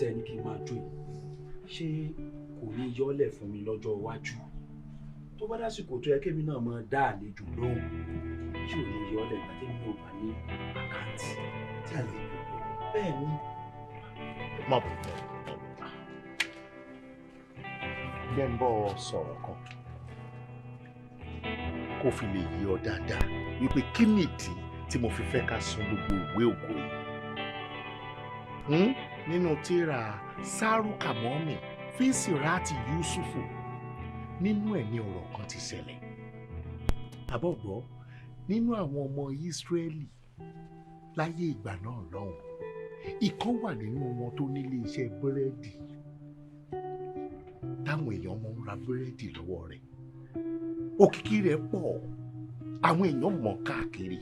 Tẹ́ ẹ ní kí n máa jó yìí, ṣé kò ní yọ́lẹ̀ fún mi lọ́jọ́ iwájú tó bá dásìkò tó yẹ kémi náà máa dá àlejò lóhùn? Ṣé ò ní yọ́lẹ̀ ìgbà tẹ́mi náà bá ní account tí àlejò? Bẹ́ẹ̀ ni. Má bọ̀, jẹ́ ń bọ́ sọ̀rọ̀ kan kó fi lè yí ọ dáadáa wípé kí nìdí tí mo fi fẹ́ ká sun gbogbo ìwé ògo yìí. Nínú tírà Sárúkàmọ́mì fíṣìráàtì Yusufu, nínú ẹ̀ ní ọ̀rọ̀ kan ti ṣẹlẹ̀. Àbọ̀gbọ́, nínú àwọn ọmọ Ísírẹ́lì láyé ìgbà náà lọ́hùn, ìkan wà nínú wọn tó nílé iṣẹ́ búrẹ́dì táwọn èèyàn mọ̀ ń ra búrẹ́dì lọ́wọ́ rẹ̀. Òkìkí rẹ̀ pọ̀, àwọn èèyàn mọ̀ káàkiri.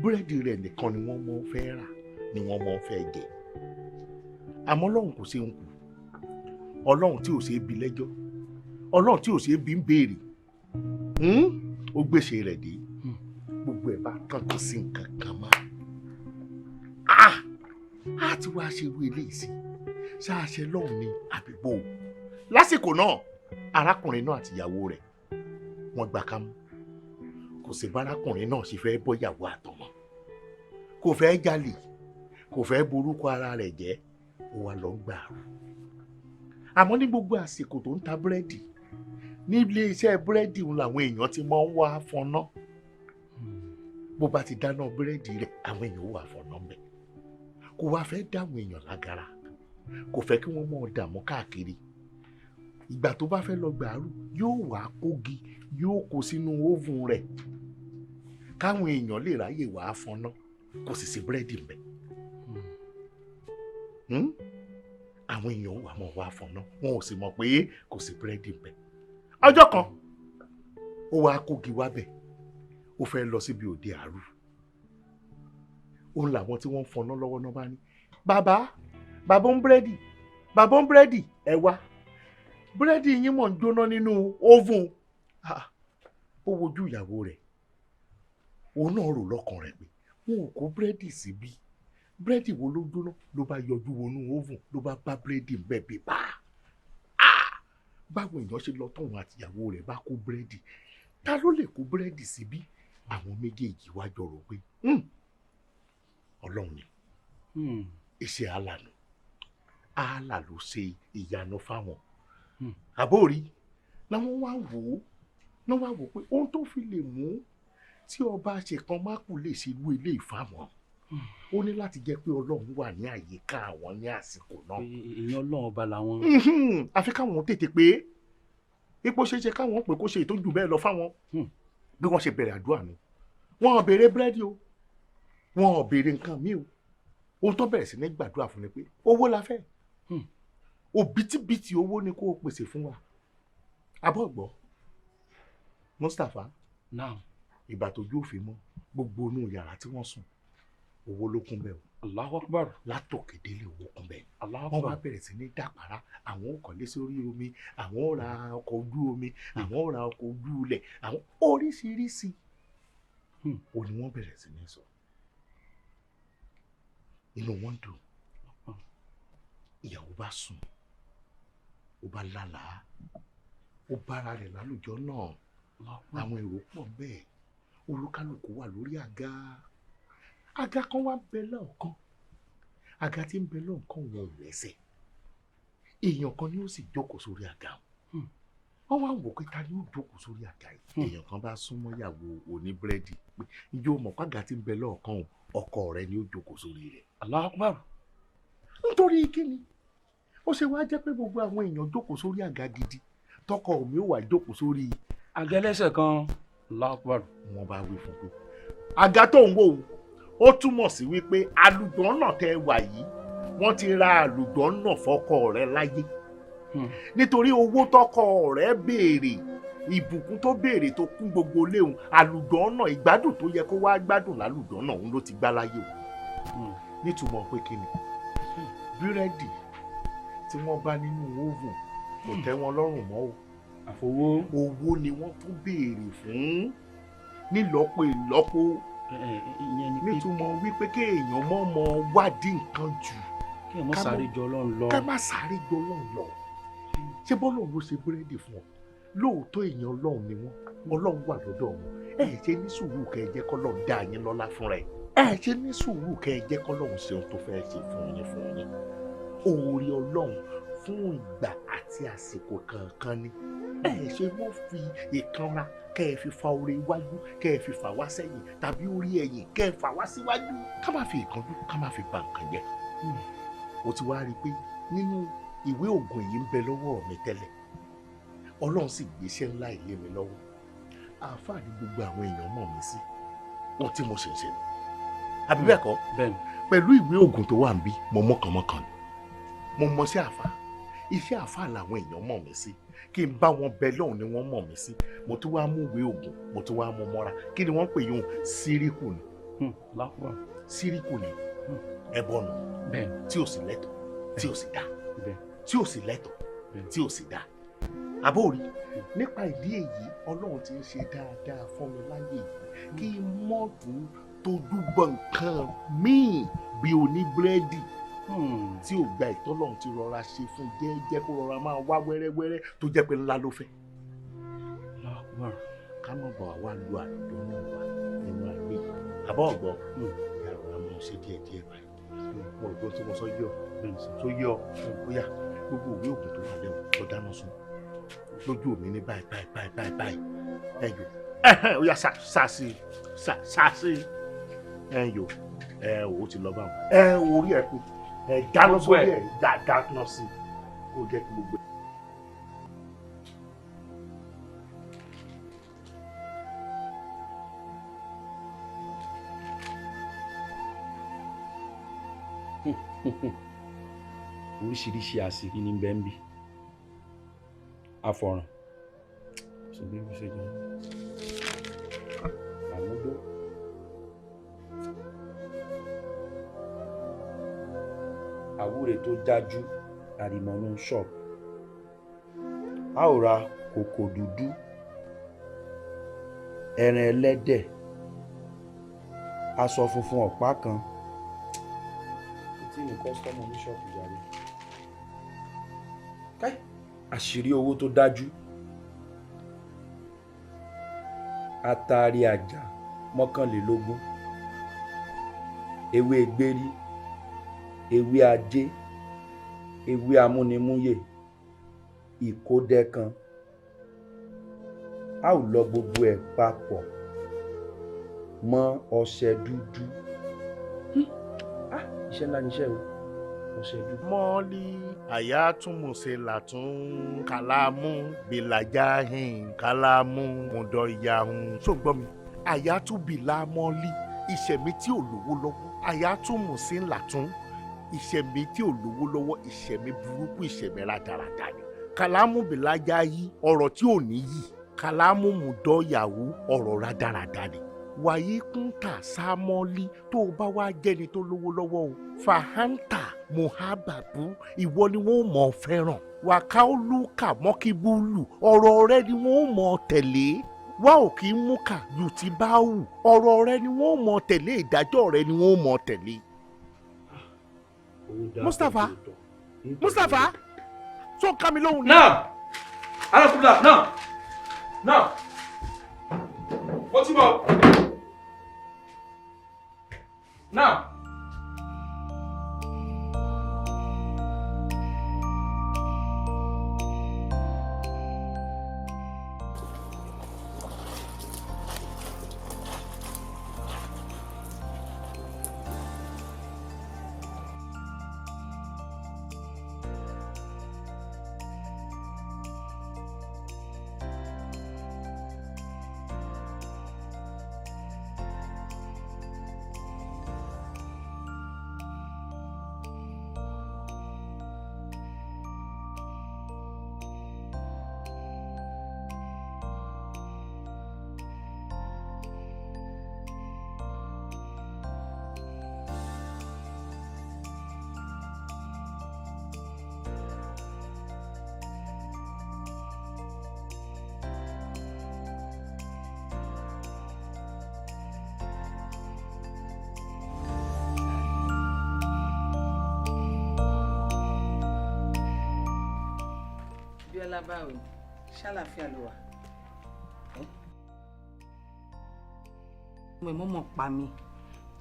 Búrẹ́dì rẹ̀ nìkan ni wọ́n mọ̀ fẹ́ rà, ni wọ́n mọ̀ fẹ́ jẹ. Àmọ́ Ọlọ́run kò ṣe ń kù, Ọlọ́run tí ò ṣe é bi lẹ́jọ́, Ọlọ́run tí ò ṣe é bi ń béèrè, ó gbèsè rẹ̀ dé, gbogbo ẹ̀ bá tán, kò sí nǹkan kan mọ́. Á ti wá ṣe irú eléyìí sí ṣáàṣẹ lọ́hùn ní àbígbó. Lásìkò náà, arákùnrin náà àtìyàwó rẹ̀ wọ́n gbà kámú. Kò sí bárakùnrin náà ṣe fẹ́ bọ́yàwó àtọmọ, kò fẹ́ jalè, kò fẹ́ borúkọ ara rẹ̀ jẹ́, ó wá lọ ń gbà rú. Àmọ́ ní gbogbo àsìkò tó ń ta búrẹ́dì nílé iṣẹ́ búrẹ́dì ń làwọn èèyàn ti máa ń wá fọná. Bó bá ti dáná búrẹ́dì rẹ̀, àwọn èèyàn ó wà fọná mbẹ̀. Kò wá fẹ́ dáwọn èèyàn lágara, kò fẹ́ kí wọ́n mọ̀ dààmú káàkiri. Ìgbà tó bá fẹ́ lọ gbàrú, yóò wá kógi, yóò kó sínú oven rẹ̀ káwọn èèyàn lè ráyè wá fọná. Kò sì sí búrẹ́dì mbẹ̀. Àwọn èèyàn wà mọ̀ wá fọná, wọn ò sì mọ̀ pé kò sí búrẹ́dì mbẹ̀. Ọjọ́ kan, ó wá kógi wábẹ̀, ó fẹ́ lọ síbi òde àrú. Òun làwọn tí wọ́n ń fọná lọ́wọ́ náà bá ní, "Bàbá, bàbá ń búrẹ́dì, bàbá ń búrẹ́dì, ẹ wá, búrẹ́dì yín mọ̀ ń jóná nínú oven." Ó wojú ìyàwó rẹ̀, òun náà rò lọ́kàn rẹ̀ pé wọn ò kó búrẹ́dì síbí, búrẹ́dì wo ló jóná? Ló bá yọjú wọnú oven, ló bá bá búrẹ́dì ń bẹ̀ bíbá. Báwo èèyàn ṣe lọ tóun àtìyàwó rẹ̀ bá kó búrẹ́dì, ta ló lè kó búrẹ́dì síbí? Àwọn méjèèjì wá jọ rò pé Ọlọ́run ni, iṣẹ́ Allah nù, Allah ló ṣe ìyanu fáwọn. Àbórí làwọn wá wò ó náà, wá wò pé ohun tó fi lè mú tí ọba ṣèkan mákù lè ṣe irú ilé ìfàmọ́, ó ní láti jẹ́ pé Ọlọ́run wà ní àyíká àwọn ní àsìkò náà. Èèyàn Ọlọ́run ọba làwọn. Àfi káwọn tètè pé ipò ṣeéṣe káwọn pé kó ṣe ìtọ́jú bẹ́ẹ̀ lọ fáwọn. Bí wọ́n ṣe bẹ̀rẹ̀ àdúrà ni, wọ́n ò béèrè búrẹ́dì o, wọ́n ò béèrè nǹkan míì o. Ohun tó bẹ̀rẹ̀ sí ní gbàdúrà fún ni pé owó la fẹ́, òbítíbitì owó ni kó o pèsè fún wa. Abọ́ gbọ́, Mustapha, ìgbà tójú òfin mọ́, gbogbo inú yàrá tí wọ́n sùn, owó ló kún bẹ́ẹ̀ o. Allahu Akbar. Látòkè délé, owó kún bẹ́ẹ̀. Allahu Wọ́n wá Akbar. bẹ̀rẹ̀ sí ní dàpárá. Àwọn ò kọ́lé sórí omi, àwọn ò ra ọkọ̀ ojú omi, àwọn ò ra ọkọ̀ ojú ilẹ̀, àwọn oríṣiríṣi ò ní wọ́n bẹ̀rẹ̀ sí ní sọ. Inú wọn dùn. Ìyàwó bá sùn, ó bá lálàá, ó bára rẹ̀ lálùjọ náà. Àwọn èrò pọ̀ bẹ́ẹ̀, olúkálùkù wà lórí àga. Àga kan wá bẹ lọ́ọ̀kan, àga tí ń bẹ lọ́ọ̀kan wọn ò lẹ́sẹ̀. Èèyàn kan ni ó sì jókòó sórí àga. Wọ́n wá wò pé ta ni ó jókòó sórí àga yìí. Èèyàn kan bá súnmọ́ ìyàwó oníbúrẹ́dì pé, "Ǹjẹ́ o mọ̀ pé àga tí ń bẹ lọ́ọ̀kan o, ọkọ rẹ ni ó jókòó sórí rẹ̀?" Allahu Akbar. Nítorí kíni ó ṣe wá jẹ́ pé gbogbo àwọn èèyàn jókòó sórí àga gidi, tọkọ mi ó wà jókòó sórí àga ẹlẹ́sẹ̀ kan? Allahu Akbar. Wọ́n bá wí fún pé àga tó ń wò ó túmọ̀ sí wípé àlùjànnà tẹ́ wà yìí, wọ́n ti ra àlùjànnà fọ́kọ rẹ láyé, nítorí owó tọkọ rẹ béèrè, ìbùkún tó béèrè tó kún gbogbo léhùn, àlùjànnà, ìgbádùn tó yẹ kó wá gbádùn lálùjànnà, òun ló ti gbá láyé o. Nítumọ̀ pé kí ni búrẹ́dì tí wọ́n bá nínú oven kò tẹ́ wọn lọ́rùn mọ́ o. Àfowó. Owó ni wọ́n tún béèrè fún nílọ́po ìlọ́po. Ìyẹn ni pé Nítumọ̀ wípé kéèyàn mọ́ mọ́ wádìí nǹkan jù. Kí ẹ má sáré jọ Ọlọ́run lọ. Ká má sáré jọ Ọlọ́run lọ. Ṣé bọ́lọ́run ló ṣe búrẹ́dì fún ọ? Lóòótọ́ èèyàn Ọlọ́run ni wọ́n, Ọlọ́run wà lọ́dọ̀ wọn. Ẹ ṣe ní sùúrù kẹ́ ẹ jẹ́ kọ́lọ́run dá yín lọ́lá fúnra ẹ̀. Ẹ ṣe ní sùúrù kẹ́ ẹ jẹ́ kọ́lọ́run ṣe ohun tó fẹ́ ṣe fún yín fún yín. Oore Ọlọ́run fún ìgbà àti àsìkò kankan ni. Ẹ ṣe mọ́ fi ìkanra kẹ́ ẹ fi fa oore iwájú, kẹ́ ẹ fi fà wá sẹ́yìn, tàbí orí ẹ̀yìn kẹ́ ẹ fà wá síwájú. Ká má fi ìkánjú, ká má fi ba nǹkan jẹ́. O ti wá rí i pé nínú ìwé ògùn yìí ń bẹ lọ́wọ́ mi tẹ́lẹ̀. Ọlọ́run sì gbéṣẹ́ ńlá ilé mi lọ́wọ́. Àáfàá ní gbogbo àwọn èèyàn mọ̀ mí sí ohun tí mo ṣe ń ṣe nù. Àbí bẹ́ẹ̀ kọ́? Pẹ̀lú ìwé ògùn tó wà ń bí, mo mọ̀kànmọ́kàn ni. Mo mọ̀ sí àáfàá. Iṣẹ́ àáfàá làwọn èèyàn mọ̀ mí sí. Kí n bá wọn bẹ lọ́hùn ni wọ́n mọ̀ mí sí. Mo tún wá mú ìwé ògùn, mo tún wá mú mọ́ra. Kí ni wọ́n pè yún? Síríkù ni. Síríkù ni. Ẹbọ nù. Tí ò sì lẹ́tọ̀, tí ò sì dá. Tí ò sì lẹ́tọ̀, tí ò sì dá. Àbórí nípa ìdí èyí Ọlọ́run ti ń ṣe dáadáa fún mi láyé yìí kí mọ́tò tójú bọ nǹkan míì bí oníbúrẹ́dì tí ò gba ìtọ́lọ́run ti rọra ṣe fún jẹ́ẹ́jẹ́ kó rọra máa wá wẹ́rẹ́wẹ́rẹ́ tó jẹ́ pé ńlá ló fẹ́. Ká má bàa wá lu àdúgbò náà wá nínú ayé yìí. Àbọ̀ ọ̀gbọ́ ìyá rọra mọ̀ ṣe díẹ̀díẹ̀ báyìí. Mo rò pé tí mo sọ yọ tó yọ bóyá gbogbo òwe ògùn tó wà lẹ́wọ̀n lọ dáná sun lójú mi ní báyìí báyìí báyìí báyìí báyìí ẹ yò ó yà sàṣì sàṣì ẹ yò ẹ ò ti lọ bá wọn ẹ orí ẹ pé ẹ dáná sórí ẹ dáná sí kó jẹ́ kí gbogbo. Oríṣiríṣi àṣírí ní bẹ́ẹ̀ ń bí àfọ̀ràn ṣùgbọ́n bí ṣe jẹun àmúgbó àwúre tó dájú àrìmọ́nú ṣọ́ọ̀bù a ó ra kòkò dúdú ẹran ẹlẹ́dẹ̀ aṣọ funfun ọ̀pá kan tí ní kọ́sítọ́mù ní ṣọ́ọ̀bù jàre àṣírí owó tó dájú atari àjà 21 ewé gbérí ewé ajé ewé amúnimúyè ìkódẹ kan a ó lọ gbogbo ẹ̀ papọ̀ mọ́ ọṣẹ dúdú. Iṣẹ́ ńlá níṣẹ́ o, ọṣẹ dúdú. Mọ́lí àyàtúmùsẹ̀ làtún kàlámù bìlàjáhìn kàlámù mùdọ̀yàhùn. Ṣó gbọ́ mi? Àyàtúbìlà mọ́lí ìṣẹ̀mí tí ò lówó lọ́wọ́. Àyàtúmùsẹ̀ làtún ìṣẹ̀mí tí ò lówó lọ́wọ́, ìṣẹ̀mí burúkú, ìṣẹ̀mí rádaràda ni. Kàlámù bìlàjáhì ọ̀rọ̀ tí ò ní yìí. Kàlámù mùdọ̀yàhùn ọ̀rọ̀ rádaràda ni. Wàyí kúńtà sámọ́lí tó o bá wá jẹ́ni tó lówó lọ́wọ́ o. Fàhántà muhababu ìwọ ni wọ́n mọ̀ fẹ́ràn. Wàkàólùkà mọ́kíbúlù ọ̀rọ̀ rẹ ni wọ́n mọ̀ tẹ̀lé. Wá ò kí ń múkà yùtìbáwù ọ̀rọ̀ rẹ ni wọ́n mọ̀ tẹ̀lé, ìdájọ́ rẹ ni wọ́n mọ̀ tẹ̀lé. Mustapha Mustapha tó ń ká mi lóhùn ni. Náà alákùnrin náà náà mo ti bọ̀. Now. Bísọ́lá, báwo ni? Ṣàlàáfíà ló wà? Mo mọ̀ mọ̀ pa mi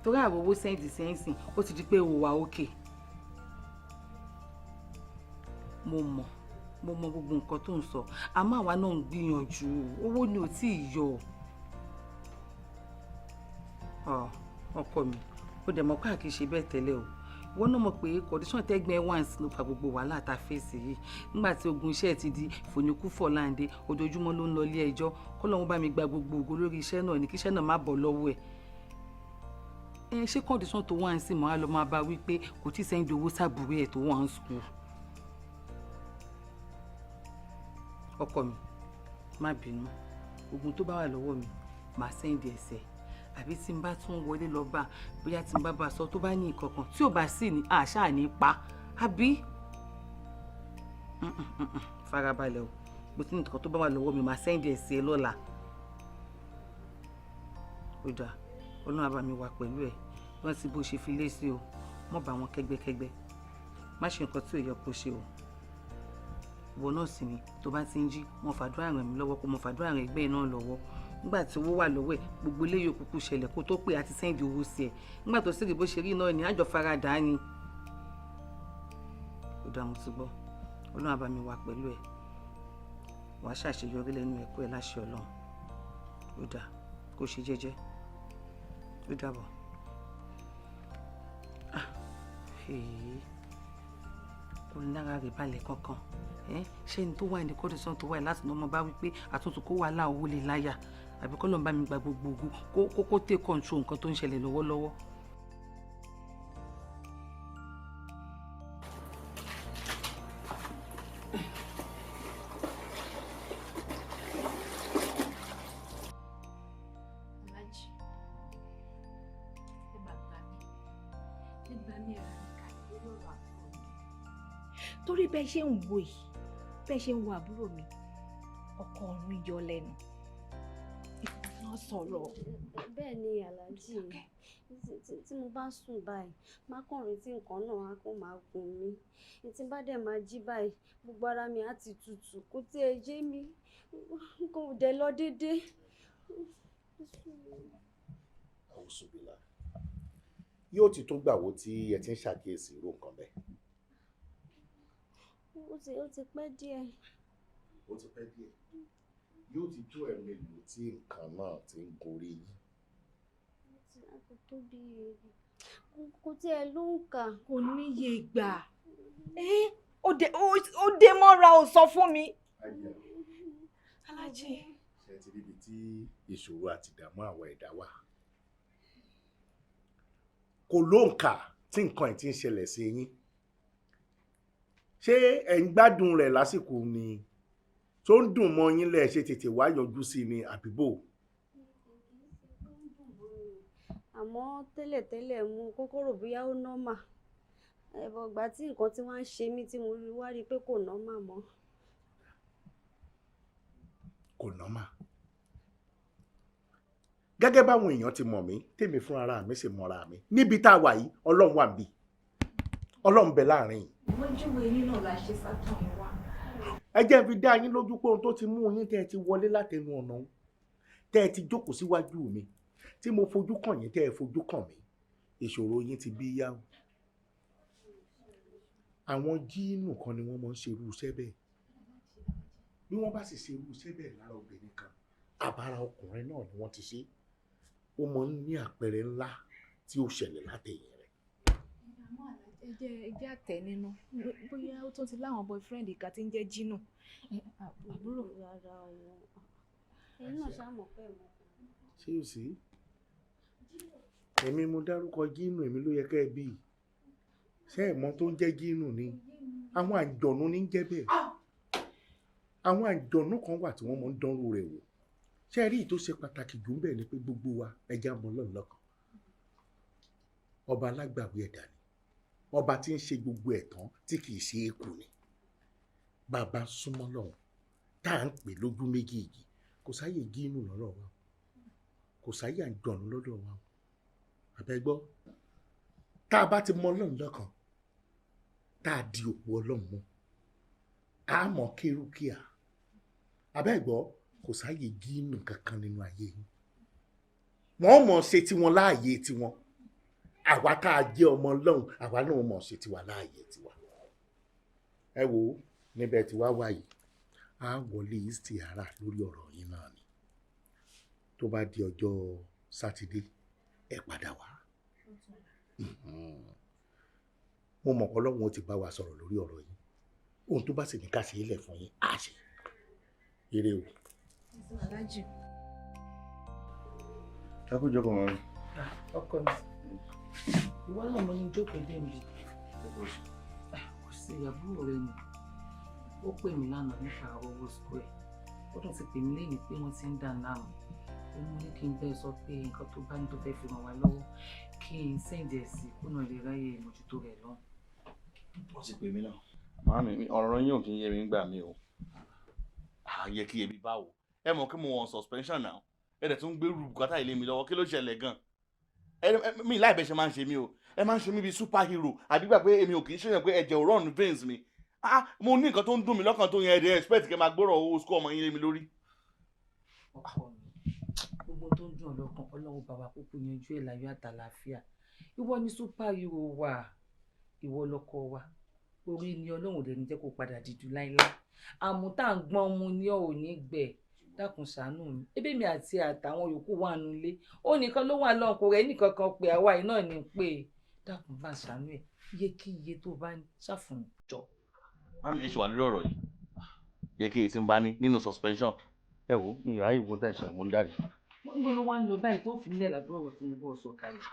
torí àwọn owó send sẹ́ǹsìn, ó ti di pé ó wà òkè. Mo mọ̀, mo mọ̀ gbogbo nǹkan tó ń sọ, àmọ́ àwa náà ń gbìyànjú, owó ni ò tí ì yọ. Ọkọ mi, ó dẹ̀ mọ̀ pé a kì í ṣe bẹ́ẹ̀ tẹ́lẹ̀ o. Wọ́n náà mọ̀ pé condition tẹ́gbẹ́ wà ló fa gbogbo wàhálà tá a fèsì yìí. Nígbà tí ogun iṣẹ́ ti di fòníkú fọ̀láǹde, ojoojúmọ́ ló ń lọ ilé ẹjọ́. Kọ́lọ́hún bá mi gba gbogbo ògo lórí iṣẹ́ náà ní kí iṣẹ́ náà má bọ̀ lọ́wọ́ ẹ̀. Ẹ ṣé condition tó wà ń sìn mọ́ á lọ máa bá wí pé kò tí ì send owó sábúrú ẹ̀ tó wà ń school. Ọkọ mi, má bínú, ogun tó bá wà lọ́wọ́ mi màá send ẹsẹ̀, àbí tí n bá tún wọlé lọ bá, bóyá tí n bá bá sọ tó bá ní nǹkan kan tí ò bá sì ní àṣà ní pa àbí. Farabalẹ̀ o, bó ti ní nǹkan tó bá wà lọ́wọ́ mi màá send ẹ̀ sí ẹ lọ́la. Ó dáa, Ọlọ́run á bá mi wà pẹ̀lú ẹ̀. Rántí bó ṣe fi lé sí o, mọ́ bá wọn kẹ́gbẹ́kẹ́gbẹ́, má ṣe nǹkan tí ò yẹ kó ṣe o. Ìwọ náà sì ni tó bá ti ń jí, mo fàdúrà ràn mí lọ́wọ́, kó mo fàdúrà ràn ẹgbẹ́ náà lọ́wọ́. Nígbà tí owó wà lọ́wọ́ ẹ̀, gbogbo eléyìí òkùnkùn ṣẹlẹ̀ kó tó pé àti send owó sí ẹ̀. Nígbà tó sì rí bó ṣe rí náà ni àjọ faradà ni. Ó dáa, mo ti gbọ́. Ọlọ́run á bá mi wà pẹ̀lú ẹ̀. Wàá ṣàṣeyọrí lẹ́nu ẹ̀kọ́ ẹ̀ láṣẹ Ọlọ́run. Ó dáa, kó ṣe jẹ́jẹ́. Ó dàbọ̀. Ah, kò ní lára rẹ̀ balẹ̀ kankan. Ṣé ní tó wà ní condition tó wà láti ní ọmọ bá wí pé àtúntò kó wà láwọ́ lè láyà, àbí kọ́ ló ń bá mi gba gbogbo ogun kó kó take control nǹkan tó ń ṣẹlẹ̀ lọ́wọ́lọ́wọ́. Alhaji, ẹ máa gbà mí, ẹ gbà mí, ẹ rà mí kalẹ̀ lórí ọ̀rọ̀ àbúrò mi. Torí bẹ́ẹ̀ ṣe ń wo yìí, bẹ́ẹ̀ ṣe ń wo àbúrò mi, ọkọ ọ̀run yọ lẹ́nu. Ìfọ̀nà sọ̀rọ̀. Bẹ́ẹ̀ ni Alhaji, tí mo bá sùn báyìí, má kàn rí tí nǹkan náà á kàn máa gùn mí. Tí bá dẹ̀ máa jí báyìí, gbogbo ara mi á ti tutù, kó tí ẹ yé mi, nǹkan ò dẹ̀ lọ déédéé. Àwùsùbìlà, yóò ti tó gbà wo tí ẹ ti ń ṣàkíyèsí irú nǹkan bẹ́ẹ̀? Ó ti pẹ́ díẹ̀. Ó ti pẹ́ díẹ̀. Yóò ti tó ẹ̀mélòó tí nǹkan náà ti ń gorí yín? Kò tó bí, kò tí ẹ ló ń kà. Kò níye ìgbà. Ó dé mọ́ra, ò sọ fún mi. Alhaji. Ṣé ti ríbi tí ìṣòro àti ìdààmú àwọn ẹ̀dá wà? Kò lóǹkà tí nǹkan ẹ̀ ti ń ṣẹlẹ̀ sí yín. Ṣé ẹ̀ ń gbádùn rẹ̀ lásìkò ni tó ń dùn mọ́ yín lẹ̀ ṣe tètè wá yọjú sí ni àbíbò? Àmọ́ tẹ́lẹ̀tẹ́lẹ̀, mo kọ́kọ́ rò bóyá ó normal. Ẹ̀bọ̀ ìgbà tí nǹkan tí wọ́n ń ṣe mí tí mo rí wá rí pé kò normal mọ́. Kò normal. Gẹ́gẹ́ báwọn èèyàn ti mọ̀ mí, tèmi fún ara mi sì mọ̀ra mi. Níbi tá a wà yìí, Ọlọ́run wà níbí. Ọlọ́run bẹ láàrin yìí. Wọ́n júwe yín náà la ṣe sátán yín wá. Ẹ jẹ́ n fi dá yín lójú pé ohun tó ti mú yín tẹ́ ẹ ti wọlé látẹnu ọ̀nà òun, tẹ́ ẹ ti jókòó síwájú mi, tí mo fojú kàn yín, tẹ́ ẹ fojú kàn mí, ìṣòro yín ti bí yá o. Àwọn jíìnù kan ni wọ́n máa ń ṣe irú iṣẹ́ bẹ́ẹ̀. Bí wọ́n bá sì ṣe irú iṣẹ́ bẹ́ẹ̀ lára obìnrin kan, àbára ọkùnrin náà ni wọ́n ti ṣe. Ó máa ń ní àpẹẹrẹ ńlá tí ó ṣẹlẹ̀ látẹ̀yìn rẹ̀. Àmọ́ ẹ jẹ́ àtẹ̀ nínú bóyá ó tún ti láwọn boyfriend ìka tí ń jẹ́ Jínù. Àbúrò. Rárá o. Ẹ̀yin náà ṣá mọ̀ pé mo. Ṣé o sí? Èmi mo dárúkọ jíìnù, èmi ló yẹ kẹ́ ẹ bí. Ṣé ẹ̀ mọ̀ tó ń jẹ́ jíìnù ni? Àwọn àjọ̀nú ní ń jẹ́ bẹ́ẹ̀. Àwọn àjọ̀nú kan wà tí wọ́n máa ń dánrú rẹ̀ wò. Ṣé ẹ rí ìyí tó ṣe pàtàkì jù ńbẹ̀ ni pé gbogbo wa, ẹ jẹ́ á mọ Ọlọ́run lọ́kan. Ọba alágbàwí ẹ̀dá ni. Ọba tí ń ṣe gbogbo ẹ̀ tán tí kì í ṣe é kù ni. Bàbá súnmọ́ Ọlọ́run tá à ń pè lójú méjèèjì, kò sáyè jíìnù lọ́rọ̀ wa o. Kò sáyè àjọ̀nú lọ́dọ̀ wa o. Àbẹ́ gbọ́. Tá a bá ti mọ Ọlọ́run lọ́kan, tá a di òpó Ọlọ́run mú, Àmọ́ kérúkíà abẹ́gbọ́ kò sáàyè gíìnù kankan nínú ayé yín. Wọ́n mọ̀ ṣe tiwọn láàyè tiwọn, àwa tá a jẹ́ ọmọ Ọlọ́run àwa náà mọ̀ ṣe tiwa láàyè tiwa. Ẹ wo níbẹ̀ tí wàá wáyé, á wọlé istihara lórí ọ̀rọ̀ yín náà ni. Tó bá di ọjọ́ sátidé ẹ padà wá. Mo mọ̀ pé Ọlọ́run ó ti bá wa sọ̀rọ̀ lórí ọ̀rọ̀ yìí. Ohun tó bá sì ní ká ṣe é lẹ̀ fún yín á ṣe. Ire o. Ẹ kú jókòó mọ́ mi. Ọkọ mi, ìwọ náà mo ní jókòó dé mi. Kò sí àbúrò rẹ ni. Ó pè mí lánàá nípa owó square. Ó tún ti pè mí lẹ́yìn pé wọ́n ti ń dà láàmú. Ó mú ní kí n bẹ́ẹ̀ sọ pé nǹkan tó bá ní tó fẹ́ fi ràn wá lọ́wọ́ kí n sẹ́ǹdì ẹ̀ sí kó náà lè ráyè ìmójútó rẹ̀ lọ́hùn. Wọ́n ti pè mí náà. Màámi, ọ̀rọ̀ yín ò kí ń yé mi ń gbà mí o. Àyè kí ebi báwo. Ẹ mọ̀ kí mo wọ̀n suspension now. Ẹ dẹ̀ tún gbérù bùkátà ilé mi lọ́wọ́. Kí ló ṣẹlẹ̀ gan? Mi láì bẹ́ẹ̀ ṣe máa ń ṣe mí o. Ẹ máa ń ṣe mí bíi superhero. Àbí gbà pé èmi ò kì í ṣèyàn pé ẹ̀jẹ̀ ò run veins mi. Mo ní nǹkan tó ń dùn mí lọ́kàn tó yẹn, ẹ dẹ̀ expect kẹ́ máa gbọ́rọ̀ owó school ọmọ yín lé mi lórí. Ọkọ mi, gbogbo tó ń dùn ọlọ́kàn Ọlọ́run bàbá kúkú yanjú ẹ̀ láyọ̀ àtàlàáfíà. Ìwọ ni superhero wa, ìwọ lọkọ wa. Orí ni Ọlọ́run dẹ̀ ní jẹ́ kó padà dìdú láíláí. Àmú tá à ń gbọ́n mu ni ò ní gbẹ. Dákun ṣàánú mi. Ebí mi àti àtàwọn yòókù wà nulẹ̀. Ó nìkan ló wà lọ́hùn, kò rẹ̀ nìkan kan pé àwa yìí náà ní pé. Dákun bá ṣàánú ẹ̀. Iye kí iye tó bá ń ṣàfùn jọ. Màámi, ẹ ṣe wà lórí ọ̀rọ̀ yìí. Yẹ kí èyí tí ń bá ní nínú suspension. Ẹ wo, ìyá ìwọ tẹ̀ ṣe mo ń jáde. Wọ́n ń gbọ́dọ̀ wá ń lọ báyìí tó fi nílẹ̀ làbúrò rẹ̀ fún mi bọ́ sọ kalẹ̀.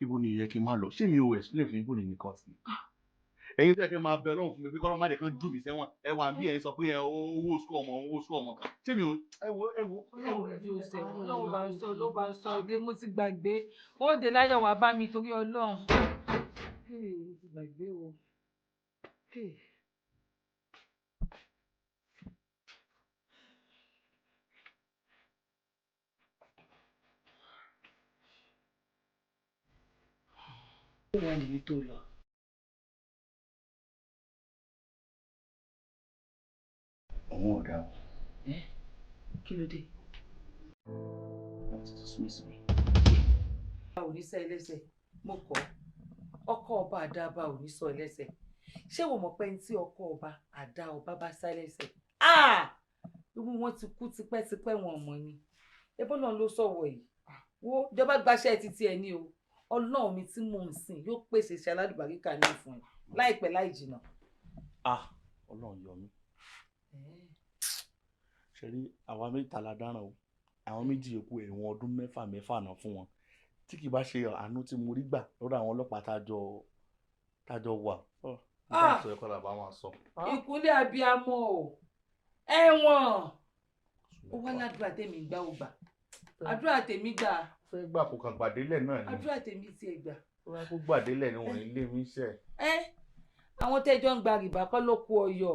Ibo ni ìyẹn kí n máa lọ? Ṣé mi ò explain fún ibo ni nìkan sí? Ẹ̀yin tẹ́ kí n máa bẹ Ọlọ́run fún mi pé kọ́lọ́ má jẹ́ kán jù mí sẹ́wọ̀n. Ẹ wà bí ẹ̀yin sọ pé owó school ọmọ, owó school ọmọ. Ṣé mi ò ẹ wo ẹ wo. Ọlọ́run yóò ṣe, Ọlọ́run bá ń sọ, ló bá ń sọ, ilé mo ti gbàgbé. Ó dé láyọ̀ wá bá mi torí Ọlọ́run. Mo ti gbàgbé o. Ó wà níbi tó lọ. Òun ò dáa. Kí ló dé? Wọ́n ti dismiss mi. Ọba ò ní sọ ẹlẹ́sẹ̀, mo kọ́. Ọkọ ọba àdá ọba ò ní sọ ẹlẹ́sẹ̀. Ṣé wo mọ̀ pé ní tí ọkọ ọba àdá ọba bá sá ẹlẹ́sẹ̀? Irú wọn ti kú tipẹ́tipẹ́ wọn mọ̀ ni. Ẹbọ́n náà ló sọ̀wọ̀ yìí. Wo ìjọba gbaṣẹ́ títí ẹ ní o. Ọlọ́run mi tí mò ń sìn yóò pèsè iṣẹ́ alálùbáríkà ní fún ẹ láìpẹ́ láì jìnà. Ọlọ́run yọ mí. Ṣe rí àwa mẹ́ta la dáràn o. Àwọn méjì yòókù ẹ̀wọ̀n ọdún mẹ́fà mẹ́fà náà fún wọn. Tí kì bá ṣe àánú tí mo rí gbà lọ́dọ̀ àwọn ọlọ́pàá tájọ wà. Ìkúnlẹ̀ abiyamọ o, ẹ̀wọ̀n. Ó wá ládùúrà tèmi gbà ó gbà. Àdúrà tèmi gbà. Fẹ́ gbà kó kàn gbàdélẹ̀ náà ni. Àdúrà tèmi tiẹ̀ gbà. Ó wá kó gbàdélẹ̀ ni wọ́n ní lé mi ṣẹ̀. Àwọn tẹ́jọ́ ń gba rìbá kọ́ ló kó ọyọ.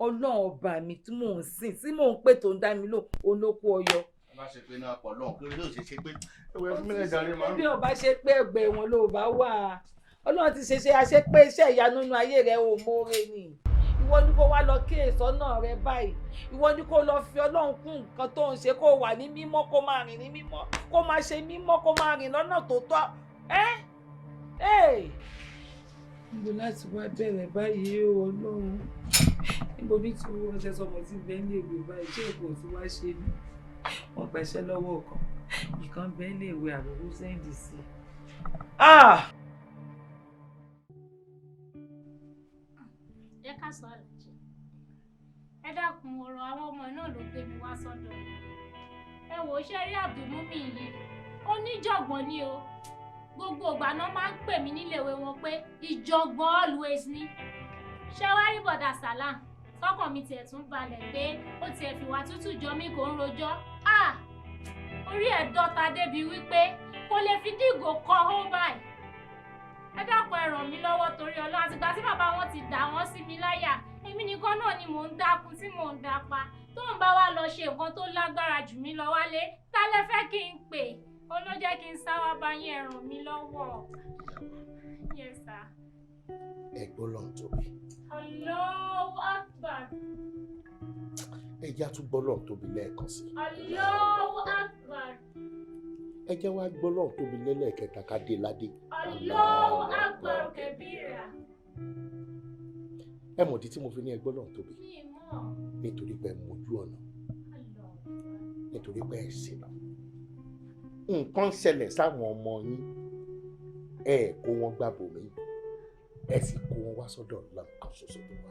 Ọlọ́run ọba mi tí mò ń sìn tí mò ń pè tó ń dá mi lò òun ló kó ọyọ. Ẹ bá ṣe pé náà pọ̀ lọ́hùn kí ló ṣe ṣe pé ẹwẹ́ fún mílẹ̀ jàre máa ń. Bí ọba ṣe pé ẹgbẹ́ wọn ló bá wà. Ọlọ́run ti ṣe ṣe àṣepé iṣẹ́ ìyanu nínú ayé rẹ ò mórè ni. Ìwọ ni kó wá lọ kí èso náà rẹ báyìí. Ìwọ ni kó lọ fi Ọlọ́run kún nǹkan tó ń ṣe, kó wà ní mímọ́, kó máa rìn ní mímọ́, kó máa ṣe mímọ́, kó máa rìn lọ́nà tó tọ́. Níbo láti wá bẹ̀rẹ̀ báyìí o Ọlọ́run? Níbo ní tí owó ọṣẹ sọmọ tí bẹ́ẹ̀ lè wé báyìí? Ṣé èkó tí wá ṣe mí? Wọ́n pẹ̀ṣẹ́ lọ́wọ́ kan. Ìkan bẹ́ẹ̀ lè wé àbúrò sẹ́ǹdì sí i. Ẹ ká sọ àlàjì, ẹ dákun, ọ̀rọ̀ àwọn ọmọ náà ló gbé mi wá sọ́dọ̀ ẹ. Wò ó, ṣe rí Abdulmumi yìí, oníjọ̀gbọ̀n ni o. Gbogbo ìgbà náà máa ń pè mí níléèwé wọn pé ìjọ̀gbọ̀n always ni. Ṣé wàá rí bọ̀dà Salam, tọkàn mi tiẹ̀ tún balẹ̀ pé ó tiẹ̀ fìwà tútù jọ mí, kò ń rojọ́. Ah, orí ẹ̀ dọ́ta débi wípé kò lè fi dígò kọ́ ó báyìí. Ẹ dákun, ẹ ràn mí lọ́wọ́ torí Ọlọ́run. Àtìgbà tí bàbá wọn ti dà wọ́n sí mi láyà, èmi nìkan náà ni mò ń dákun tí mò ń dápa. Tó ń bá wa lọ ṣe nǹkan tó lágbára jù mí lọ wálé, ta lẹ fẹ́ kí n pè? Ó ló jẹ́ kí n sá wá bá yín. Ẹ ràn mí lọ́wọ́. Yes sir. Ẹ gbọ́. Ẹgbọ́n lọ́n tóbi. Allahu Akbar. Ẹ jẹ́ á tún gbọ́ lọ́n tóbi lẹ́ẹ̀kan sí. Allahu Akbar. Ẹ jẹ́ wá gbọ́ lọ́n tóbi lẹ́lẹ́ẹ̀kẹta ká dé ládé. Allahu Akbar kabira. Ẹ mọ̀dí tí mo fi ní ẹgbọ́n lọ́n tóbi. Mi mọ̀. Nítorí pé ẹ mojú ọ̀nà. Nítorí pé ẹ ṣìnà. Nǹkan ń ṣẹlẹ̀ sáwọn ọmọ yín. Ẹ kó wọn gbàbọ̀ mí. Ẹ sì kó wọn wá sọ́dọ̀ ńlá kan ṣoṣo tó wà.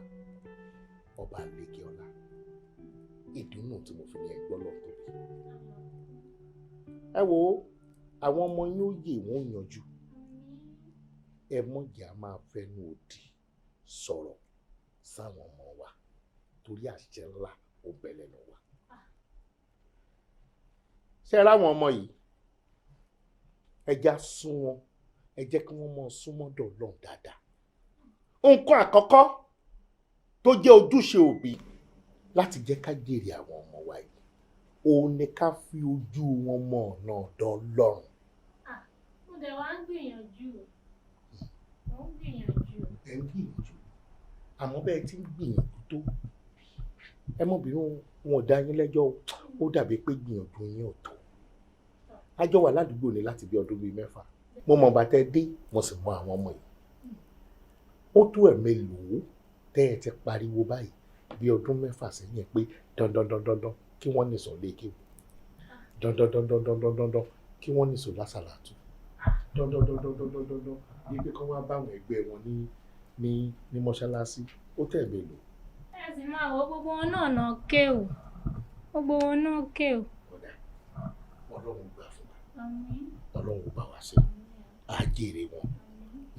Ọba àlekè ọlá. Ìdùnnú tí mo fi ní ẹgbọ́n lọ́n tóbi. Ẹ wo àwọn ọmọ yín ó yè wọ́n yanjú. Ẹ mọ̀jẹ̀ á máa fẹnu òdì sọ̀rọ̀ sáwọn ọmọ wa torí àṣẹ ńlá ó bẹ lẹ́nu wa. Ṣé ẹ ráwọn ọmọ yìí? Ẹ já sún wọn, ẹ jẹ́ kí wọ́n mọ súnmọ́dọ̀ Ọlọ́run dáadáa. Nǹkan àkọ́kọ́ tó jẹ́ ojúṣe òbí láti jẹ́ ká jèrè àwọn ọmọ wa yìí, òun ni ká fi ojú wọn mọ ọ̀nà ọ̀dọ̀ Ọlọ́run. Mo dẹ̀ wá ń gbìyànjú. Mo ń gbìyànjú. Ẹ ń gbìyànjú. Àmọ́ bẹ́ẹ̀ tí ń gbìyànjú tó. Ẹ mọ̀ bínú, wọn ò dá yín lẹ́jọ́ o. Ó dàbí pé gbìyànjú yín ò tó. A jọ wà ládùúgbò ní láti bí ọdún bíi 6. Mo mọ̀ bàtẹ́ dé, mo sì mọ àwọn ọmọ yìí. Ó tó ẹ̀mélòó tẹ́ ẹ ti pariwo báyìí bí ọdún 6 sẹ́yìn pé dandan dandan dandan kí wọ́n nìṣó léèké o. Dandan dandan dandan dandan kí wọ́n nìṣó lásàlátù. Dandan dandan dandan dandan ní pé kí wọ́n bá àwọn ẹgbẹ́ wọn ní mọ́ṣáláṣí. Ó tẹ̀ mélòó. Ẹ sì máa wo gbogbo wọn náà náà ké o. Gbogbo wọn náà ké o. Ọ̀dà, Ọlọ́run gbà fún wa. Àmín. Ọlọ́run ò bá wa ṣe. Á jèrè wọn.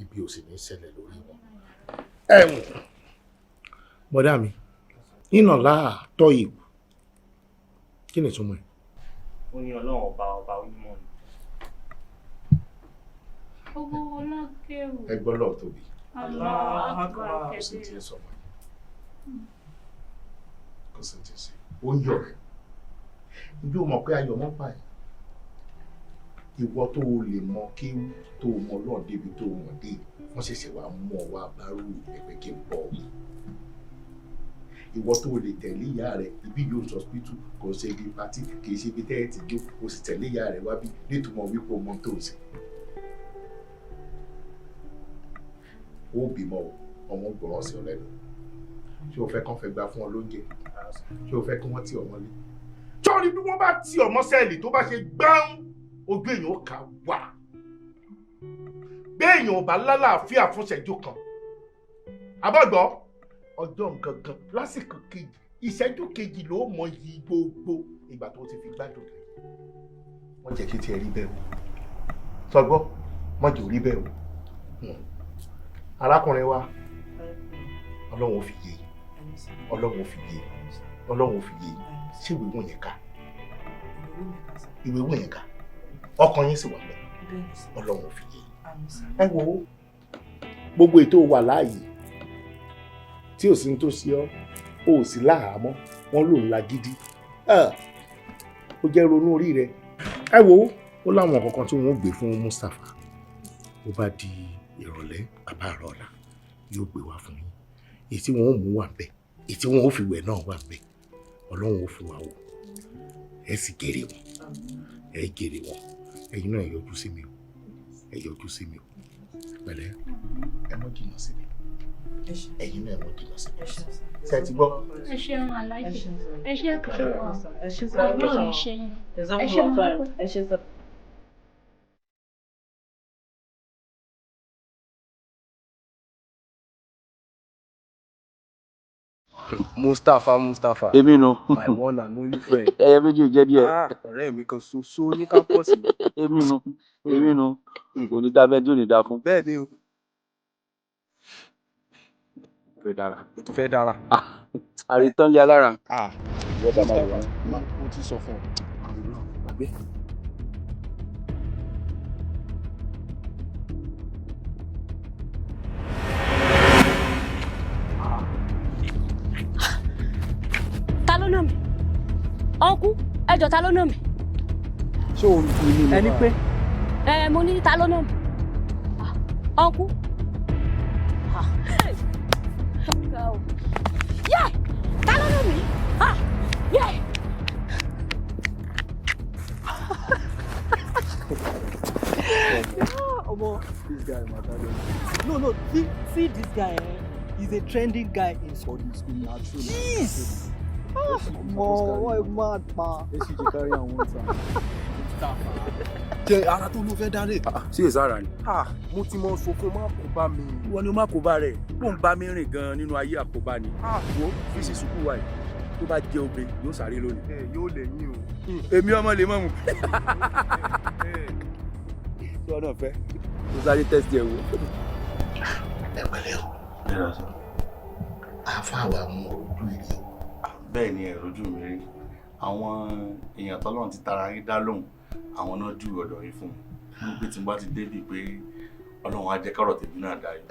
Ibi ò sì ní ṣẹlẹ̀ lórí wọn. Ẹ̀wọ̀n. Bọ̀dá mi, iná láà tọ́ ìwù. Kí ni ìtumọ̀ ẹ̀? Ó ní Ọlọ́run ọba ọba onímọ̀ ni. Gbogbo wọn náà ké o. Ẹ gbọ́ lọ́ọ̀ tóbi. Allahu Akbar Kò sí kabira. ti ẹ sọmọ yìí. Kò sí ti ṣe. Ó ń yọ̀ rẹ̀. Ibi ò mọ̀ pé ayọ̀ mọ́ pa ẹ̀. Ìwọ tó o lè mọ kéwú tó o mọ Ọlọ́run débi tó o mọ̀ dé, wọ́n ṣẹ̀ṣẹ̀ wá mú ọ wá bárú ẹgbẹ́ kí n bọ̀ wí. Ìwọ tó o lè tẹ̀lé ìyá rẹ̀, ibi yóò sọ hospital, kò ṣe ibi patí, kì í ṣe ibi tẹ́ẹ̀ tí jó, o sì tẹ̀lé ìyá rẹ̀ wá bí nítumọ̀ wípé o mọ tó o ṣe. Ó bímọ o, ọmọ gbọ́ràn sí ọ lẹ́nu. Ṣé o fẹ́ kán fẹ́ gba fún ọ lóúnjẹ? Ṣé o fẹ́ kí wọ́n tì ọ mọ́lé? Sọ́ọ́ni bí wọ́n bá tì ọ mọ́ sẹ́ẹ̀lì tó bá ṣe gbáhùn, ojú èèyàn ó kà wá. Béèyàn ò bá lálàáfíà fún ìṣẹ́jú kan. Àbọ̀gbọ́, ọjọ́ gangan lásìkò kejì, ìṣẹ́jú kejì ló mọ iyì gbogbo ìgbà tó ti fi gbádùn rẹ̀. Wọ́n jẹ́ kí tiẹ̀ rí bẹ́ẹ̀ o. Sọgbọ́, wọ́n jẹ́ ò rí bẹ́ẹ̀ o. Arákùnrin wa, Ọlọ́run ò fi yé yín. Ọlọ́run ò fi yé yín. Ọlọ́run ò fi yé yín. Ṣé ìwé wọ̀nyẹn ká? Ìwé wọ̀nyẹn ká? Ọkàn yín sì wà bẹ́ẹ̀. Ọlọ́run ò fi yé yín. Ẹ wo gbogbo ètò wà láàyè tí ò sí ní tó ṣe ọ́, o ò sí láhàámọ́, wọ́n lòun la gidi. Ó jẹ́ ronú orí rẹ̀. Ẹ wo ó láwọn kankan tí wọ́n ó gbé fún Mustapha. Ó bá di ìrọ̀lẹ́ àbáàrọ̀ ọ̀la yóò gbé wá fún yín. Èyí tí wọ́n ó mú wà ń bẹ̀, èyí tí wọ́n ó fi wẹ̀ náà wà ń bẹ̀. Ọlọ́run ó fún wa wò. Ẹ sì jèrè wọn. Ẹ jèrè wọn. Ẹ̀yin náà ẹ yọjú sí mi o. Ẹ yọjú sí mi o. Pẹ̀lẹ́, ẹ mọ́ jìnnà sí mi. Ẹ̀yin náà ẹ mọ́ jìnnà sí mi. Ṣé ẹ ti gbọ́? Ẹ ṣeun Aláàjì. Ẹ ṣe kàn wá. Ọlọ́run ṣe yín. Ẹ ṣeun púpọ̀. Ẹ ṣe sọ. Mustapha Mustapha. Èmi nu. My one and only friend. Ẹyẹ méjì jẹ́ díẹ̀. Ah, ọ̀rẹ́ mi kan ṣoṣo ní kámpọ̀sì. Èmi nu. Èmi nu. Kò ní dá bẹ́ẹ̀ tí ò ní dá fún. Bẹ́ẹ̀ ni o. Fẹ́ dára. O tún fẹ́ dára. Àrítán lé alára. Ah, Ìwọ bá máa wà. Mo ti sọ fún ọ. Gbàgbé. Ta ló nà mí? Ọ̀nkú, ẹ jọ̀ọ́ ta ló nà mí? Ṣé o ní ní Ẹni pé Ẹ mo ní ta ló nà mí? Ọ̀nkú. Yẹ! Ta ló lù mí? Yẹ! Omo, this guy matter. No, see this guy, eh? He's a trending guy in school. Na true. Jeez! Omo, what a mad man. SUG carry am one time. Jẹ ara tó ló fẹ́ dáre. Sí ìsára ni. Mo ti mọ sọkún má kó bá mi. Ìwọ ni o má kó bá rẹ̀. Bó ń bá mi rìn gan-an nínú ayé àkóbá ni. Wo fi sí sùkúù wa yìí. Tó bá jẹ obìnrin yóò sáré lónìí. Ẹ yóò lẹ́yìn o. Èmi ọmọ lè mọ̀ mu. Tí wọn náà fẹ́, tó sáré tẹ́sítì ẹ̀ wò. Ẹ pẹ̀lẹ́ o. Àáfàá wa mú ojú ìrì o. Bẹ́ẹ̀ ni ẹ̀rọ ojú mi rí. Àwọn èèyàn tọ́lọ́run ti tara yín dá lóhùn, àwọn náà jù ọ̀dọ̀ yín fún mi. Mo pé tí n bá ti débì pé Ọlọ́run á jẹ́ kọ́rọ̀ tèmi náà dayọ̀.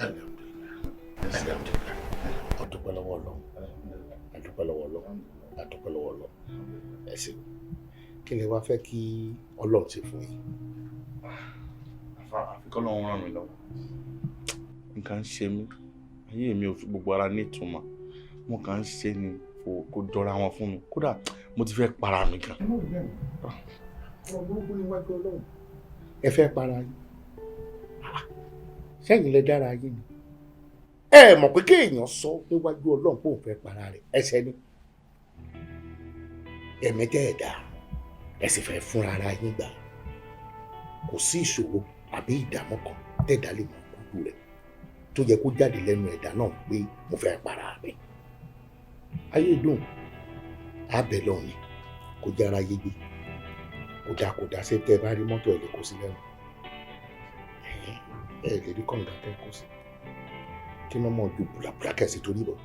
A dúpẹ́ lọ́wọ́ Ọlọ́run. A dúpẹ́ lọ́wọ́ Ọlọ́run. A dúpẹ́ lọ́wọ́ Ọlọ́run. Ẹ ṣeun. Kí ni wàá fẹ́ kí Ọlọ́run ṣe fún yín? Àfi k'Ọlọ́run ràn mí lọ́wọ́. Nǹkan ń ṣe mí. Ayé mi ò fi gbogbo ara ní ìtumọ̀. Mo kàn ń ṣe ni kò jọra wọn fún mi. Kódà mo ti fẹ́ para mi gan. Ọ̀rọ̀ burúkú níwájú Ọlọ́run. Ẹ fẹ́ para yín. Sẹ́yìn lẹ dára yín ni. Ẹ mọ̀ pé kéèyàn sọ níwájú Ọlọ́run pé òun fẹ́ para rẹ̀ ẹsẹ̀ ni. Ẹ̀mí tẹ́ ẹ̀ dá ẹ sì fẹ́ fúnra ara yín gbà. Kò sí ìṣòro àbí ìdààmú kan tẹ̀dá lè mọ kúkú rẹ̀ tó yẹ kó jáde lẹ́nu ẹ̀dá náà pé mo fẹ́ para mi. Ayé dùn abẹ lọ́ọ̀ ni kò jára yé gbé kódà ṣé tẹ́ ẹ bá rí mọ́tò ẹ̀ lè kó sí lẹ́nu ẹ lè rí kọ̀ǹgà tẹ́ ẹ kó sí kí wọ́n mọ̀ ju bùlàbùlà kẹ̀sì torí bọ̀.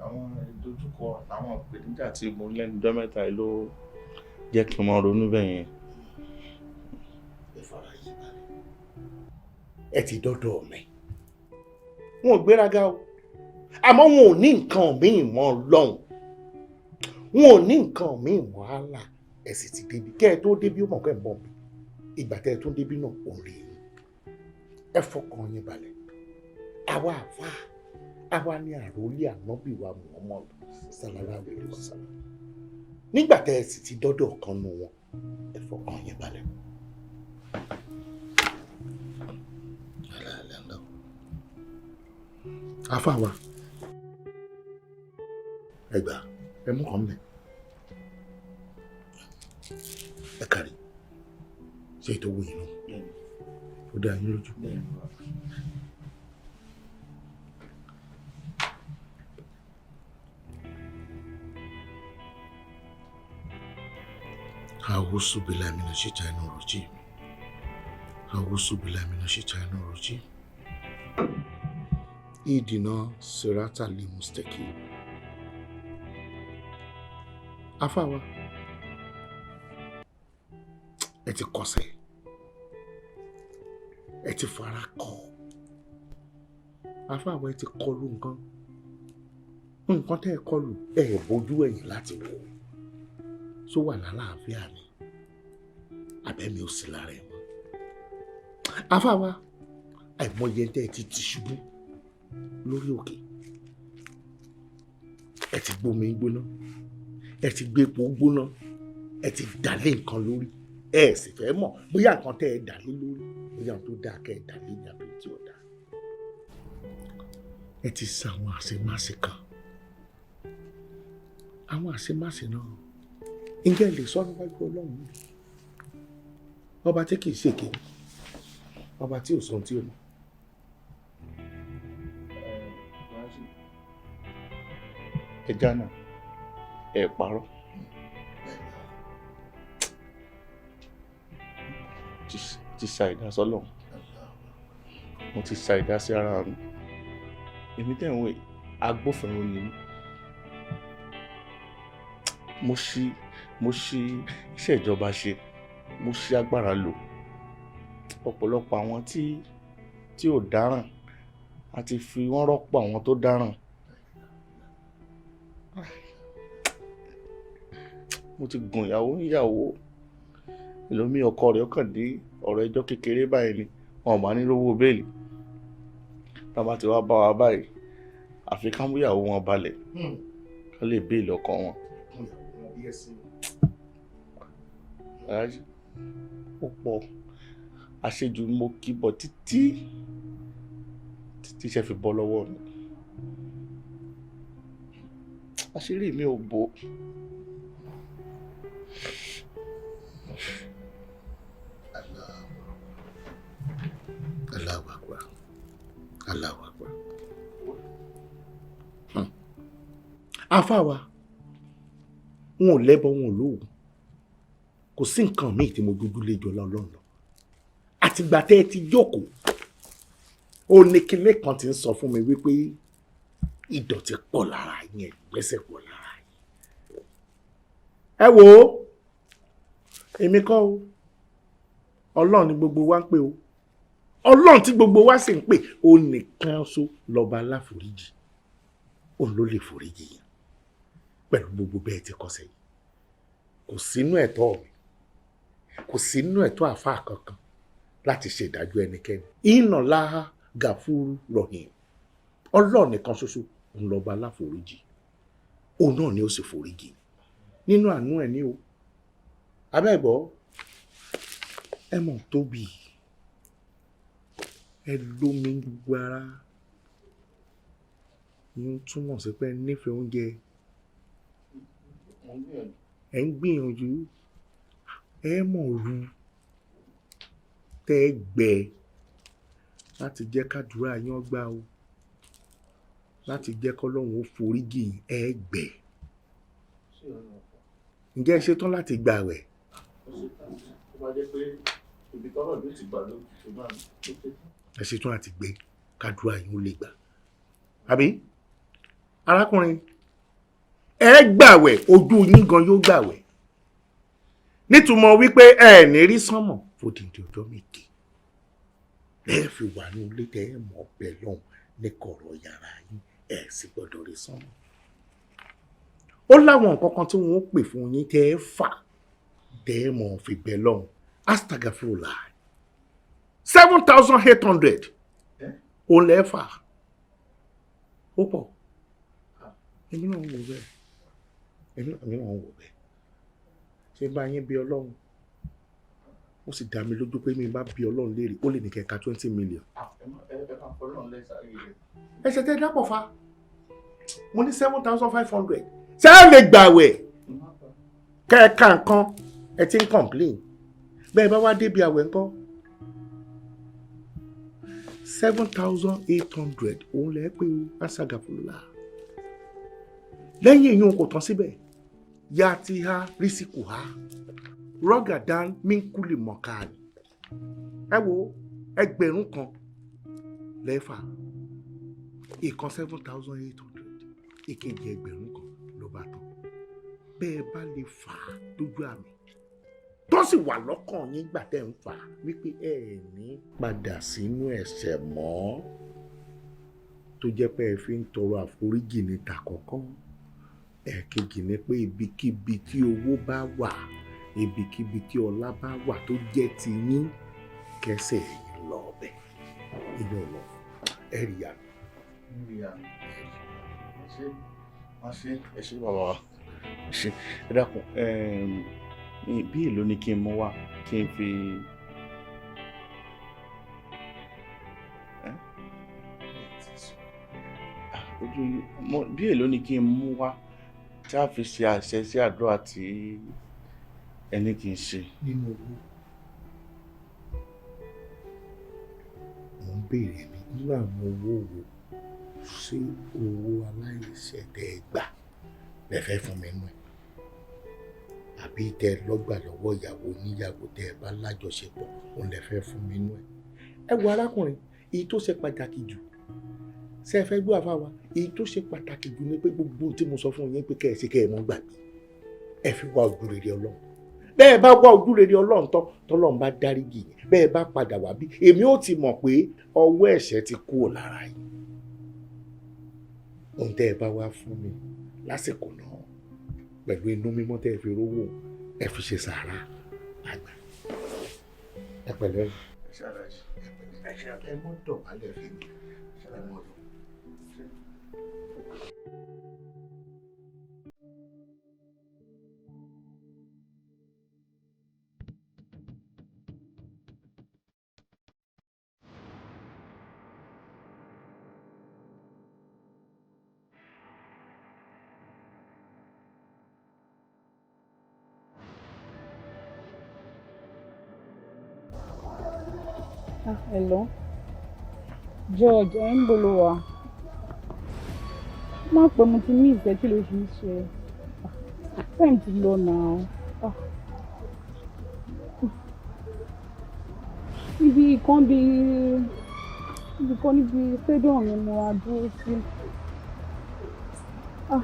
Àwọn ìdojúkọ àtàwọn ìpèníjà tí mo ní lẹ́nu ọjọ́ mẹ́ta yìí ló jẹ́ kí n máa ronú bẹ́ẹ̀ yẹn. Ẹ fara yín balẹ̀. Ẹ ti dọ́dọ̀ mi. Wọn ò gbéraga o, àmọ́ wọn ò ní nǹkan míì mọ́ Ọlọ́run, wọn ò ní nǹkan míì mọ́ Allah. Ẹ sì ti débi kẹ́ ẹ tó débi ó mọ̀ kẹ́ ẹ mọ̀ mi. Ìgbà tẹ́ ẹ tún débi náà ò rí yín. Ẹ fọkàn yín balẹ̀. Àwa àfa àwa ní àròlé ànábì wa Muhammad sallallahu alaihi wasallam. Nígbà tẹ́ ẹ sì ti dọ́dọ̀ kan nu wọn, ẹ fọkàn yín balẹ̀. Àfa wa ẹ gbà ẹ mú kàn mẹ ẹ kárí ṣe ètò owó yìí nù ó dá yín lójú. A'udhu billahi minash shaitani rajim. A'udhu billahi minash shaitani rajim. Ihdina siratal mustaqim. Àfáà wa, ẹ ti kọsẹ̀, ẹ ti fara kọ. Àfáà wa, ẹ ti kọlu nǹkan. Nǹkan tẹ́ ẹ kọlu, ẹ bójú ẹ̀yìn láti wò. Ṣó wà lálàáfíà ni? Àbẹ́mi ò sí lára ẹ̀ mọ́. Àfáà wa, àìmọye tẹ́ ẹ ti ti ṣubú lórí òkè. Ẹ ti gbómi gbóná, ẹ ti gbé epo gbóná, ẹ ti dàlé nǹkan lórí. Ẹ sì fẹ́ mọ̀ bóyá nǹkan tẹ́ ẹ dàlé lórí, bóyá nǹkan tó dáa kẹ́ ẹ dàlé ní àbí tí ò dáa. Ẹ ti sa àwọn àṣemáṣe kan. Àwọn àṣemáṣe náà, ǹjẹ́ ẹ lè sọ níwájú Ọlọ́run níbi? Ọba tí kìí ṣèké, ọba tí ò sọ ohun tí ò mọ̀. Ẹ jánà, ẹ parọ́. Ti ṣàìdá sọ́lọ́run. Mo ti ṣàìdá sí ara mi. Èmi tẹ̀ ń wò, agbófinró ni mí. Mo ṣí iṣẹ́ ìjọba ṣe, mo ṣí agbára lò. Ọ̀pọ̀lọpọ̀ àwọn tí ò dáràn, a ti fi wọ́n rọ́pò àwọn tó dáràn. Mo ti gùn ìyàwó níyàwó. Ẹlòmíì ọkọ rẹ̀ kàn dé ọ̀rọ̀ ẹjọ́ kékeré báyìí ni Wọn ò bá ní rówó béèlì. Tá a bá ti wá bá wa báyìí, àfi ká mú ìyàwó wọn balẹ̀, ká lè béèlì ọkọ wọn. Aláàjì, ó pọ̀. Àṣejù mo kì bọ̀ títí títí iṣẹ́ fi bọ́ lọ́wọ́ mi. Àṣírí mi ò bò. Allahu Akbar. Allahu Akbar. Àfáà wa, wọn ò lẹ́bọ, wọn ò lóògùn. Kò sí nǹkan míì tí mo dúdú lé jọlá Ọlọ́run lọ. Àtìgbà tẹ́ ẹ ti jókòó, ó ní kinní kan ti ń sọ fún mi wípé ìdọ̀tí pọ̀ lára yín, ẹ̀gbẹ́sẹ̀ pọ̀ lára yín. Ẹ wo, èmi kọ́ o, Ọlọ́run ni gbogbo wa ń pè o. Ọlọ́run tí gbogbo wa sì ń pè, ó nìkan ṣo lọ́ba aláforíjì. Òun ló lè foríjì yín pẹ̀lú gbogbo bẹ́ẹ̀ ti kọsẹ̀ yìí. Kò sínú ẹ̀tọ́ mi, kò sínú ẹ̀tọ́ àáfàá kankan láti ṣe ìdájọ́ ẹnikẹ́ni. Iná láhá gàfúrú rọ̀hìn. Ọlọ́run nìkan ṣoṣo òun lọ́ba aláforíjì. Òun náà ni ó sì foríjì. Nínú àánú ẹ̀ ní o. Abẹ́gbọ́, ẹ mọ̀ tóbi. Ẹ lómi gbogbo ara. Ń túmọ̀ sí pé ẹ nífẹ̀ẹ́ oúnjẹ. Ẹ ń gbìyànjú. Ẹ mọ̀ ru. Tẹ́ ẹ gbẹ láti jẹ́ kádùúrà yín ó gbà o. Láti jẹ́ kọ́lọ́run ó foríjì yín, ẹ gbẹ. Ǹjẹ́ ẹ ṣetán láti gbààwẹ̀? Ẹ ṣetán láti gbé kádùúrà yín ó lè gbà. Àbí? Arákùnrin, ẹ gbààwẹ̀, ojú yín gan yóò gbààwẹ̀. Nítumọ̀ wípé ẹ ní rí sánmọ̀ fódìdí ọjọ́ 7. Ẹ fi wà ní ilé tẹ́ ẹ mọ̀ bẹ́ẹ̀ lọ́hùn ní kọ̀rọ̀ yàrá yín, ẹ sì gbọ́dọ̀ rí sánmọ̀. Ó láwọn nǹkan kan tí wọ́n ó pè fún yín tẹ́ ẹ fà tẹ́ ẹ mọ̀ fi bẹ́ẹ̀ lọ́hùn. Astagfirullah. 7,800. Òun lẹ́ fà. Ó pọ̀. Èmi náà ń wò bẹ́ẹ̀. Èmi náà ń wò bẹ́ẹ̀. Ṣé bá yín bí Ọlọ́run? Ó sì dá mi lójú pé mi bá bí Ọlọ́run léèrè, ó lè ní kẹ̀ka 20 million. Ẹsẹ̀ tẹ́ dápọ̀ fa. Mo ní 7,500. Ṣé ẹ lè gbàwẹ̀? Kẹ̀ka nǹkan ẹ ti ń complain. Bẹ́ẹ̀ bá wá débi àwẹ̀ ńkọ́. 7,800 òun lẹ́ pé o, asagafurula. Lẹ́yìn èyí kò tán síbẹ̀. Ya ti ha rísíkù ha. Rọ́gàdán mínkúlì mọ̀káàlì. Ẹ wo 1,000 lẹ́fà. Ìkan 7,800. Ìkejì 1,000 ló bá tán. Bẹ́ẹ̀ bá lè fà á dójú àmì. Tó sì wà lọ́kàn yín gbà tẹ́ ń fà á wípé ẹ ní padà sínú ẹ̀ṣẹ̀ mọ́. Tó jẹ́ pé ẹ fi ń tọrọ àforíjì ní tàkọ́kọ́. Ẹ̀kejì ni pé ibikíbi tí owó bá wà, ibikíbi tí ọlá bá wà tó jẹ́ ti yín, kẹsẹ̀ yín lọ ọbẹ̀. Inú ọ̀nà ẹ rí àná. Ẹ ṣé bàbá wa. Ẹ ṣé, ẹ dákun. Bí èló ni kí n mú wá kí n fi. Ojú bí èló ni kí n mú wá tí a fi ṣe àṣẹ sí àdúrà tí ẹni kì í ṣe. Nínú owó mo ń béèrè ní nínú àwọn owó wo, ṣé owó aláìṣẹ̀ tẹ́ ẹ gbà lẹ fẹ́ fún mi nú ẹ̀, àbí tẹ́ ẹ lọ́gbà lọ́wọ́ ìyàwó oníyàwó tẹ́ ẹ bá lájọṣepọ̀ òun lẹ fẹ́ fún mi nú ẹ̀? Ẹ wo arákùnrin, èyí tó ṣe pàtàkì jù, ṣé ẹ fẹ́ gbọ́ àfa wa? Èyí tó ṣe pàtàkì jù ni pé gbogbo tí mo sọ fún yín pé kẹ́ ẹ ṣe kẹ́ ẹ mọ́ gbàgbé, ẹ fi wá ojú rere Ọlọ́run. Bẹ́ẹ̀ bá wá ojú rere Ọlọ́run tán, tọ́lọ́run bá dáríjì yín, bẹ́ẹ̀ bá padà wá bí, èmi ó ti mọ̀ pé ọwọ́ ẹ̀ṣẹ̀ ti kúrò lára yín. Ohun tẹ́ ẹ bá wá fún mi lásìkò náà pẹ̀lú inú mímọ́ tẹ́ ẹ fi rówó, ẹ fi ṣe sàárà àgbà. Ẹ pẹ̀lẹ́. Ẹ mọ́ dọ̀bálẹ̀ fún mi, ẹ mọ́ lọ. Ah, hello. George, ẹ̀ ń bolo wa. Má pẹ́ mo ti ní ìfẹ́ kí ló fi ń ṣe. Time ti lọ náà. Ibi kan bí ibi kan níbi stadium ni mo wá dúró sí. Ah.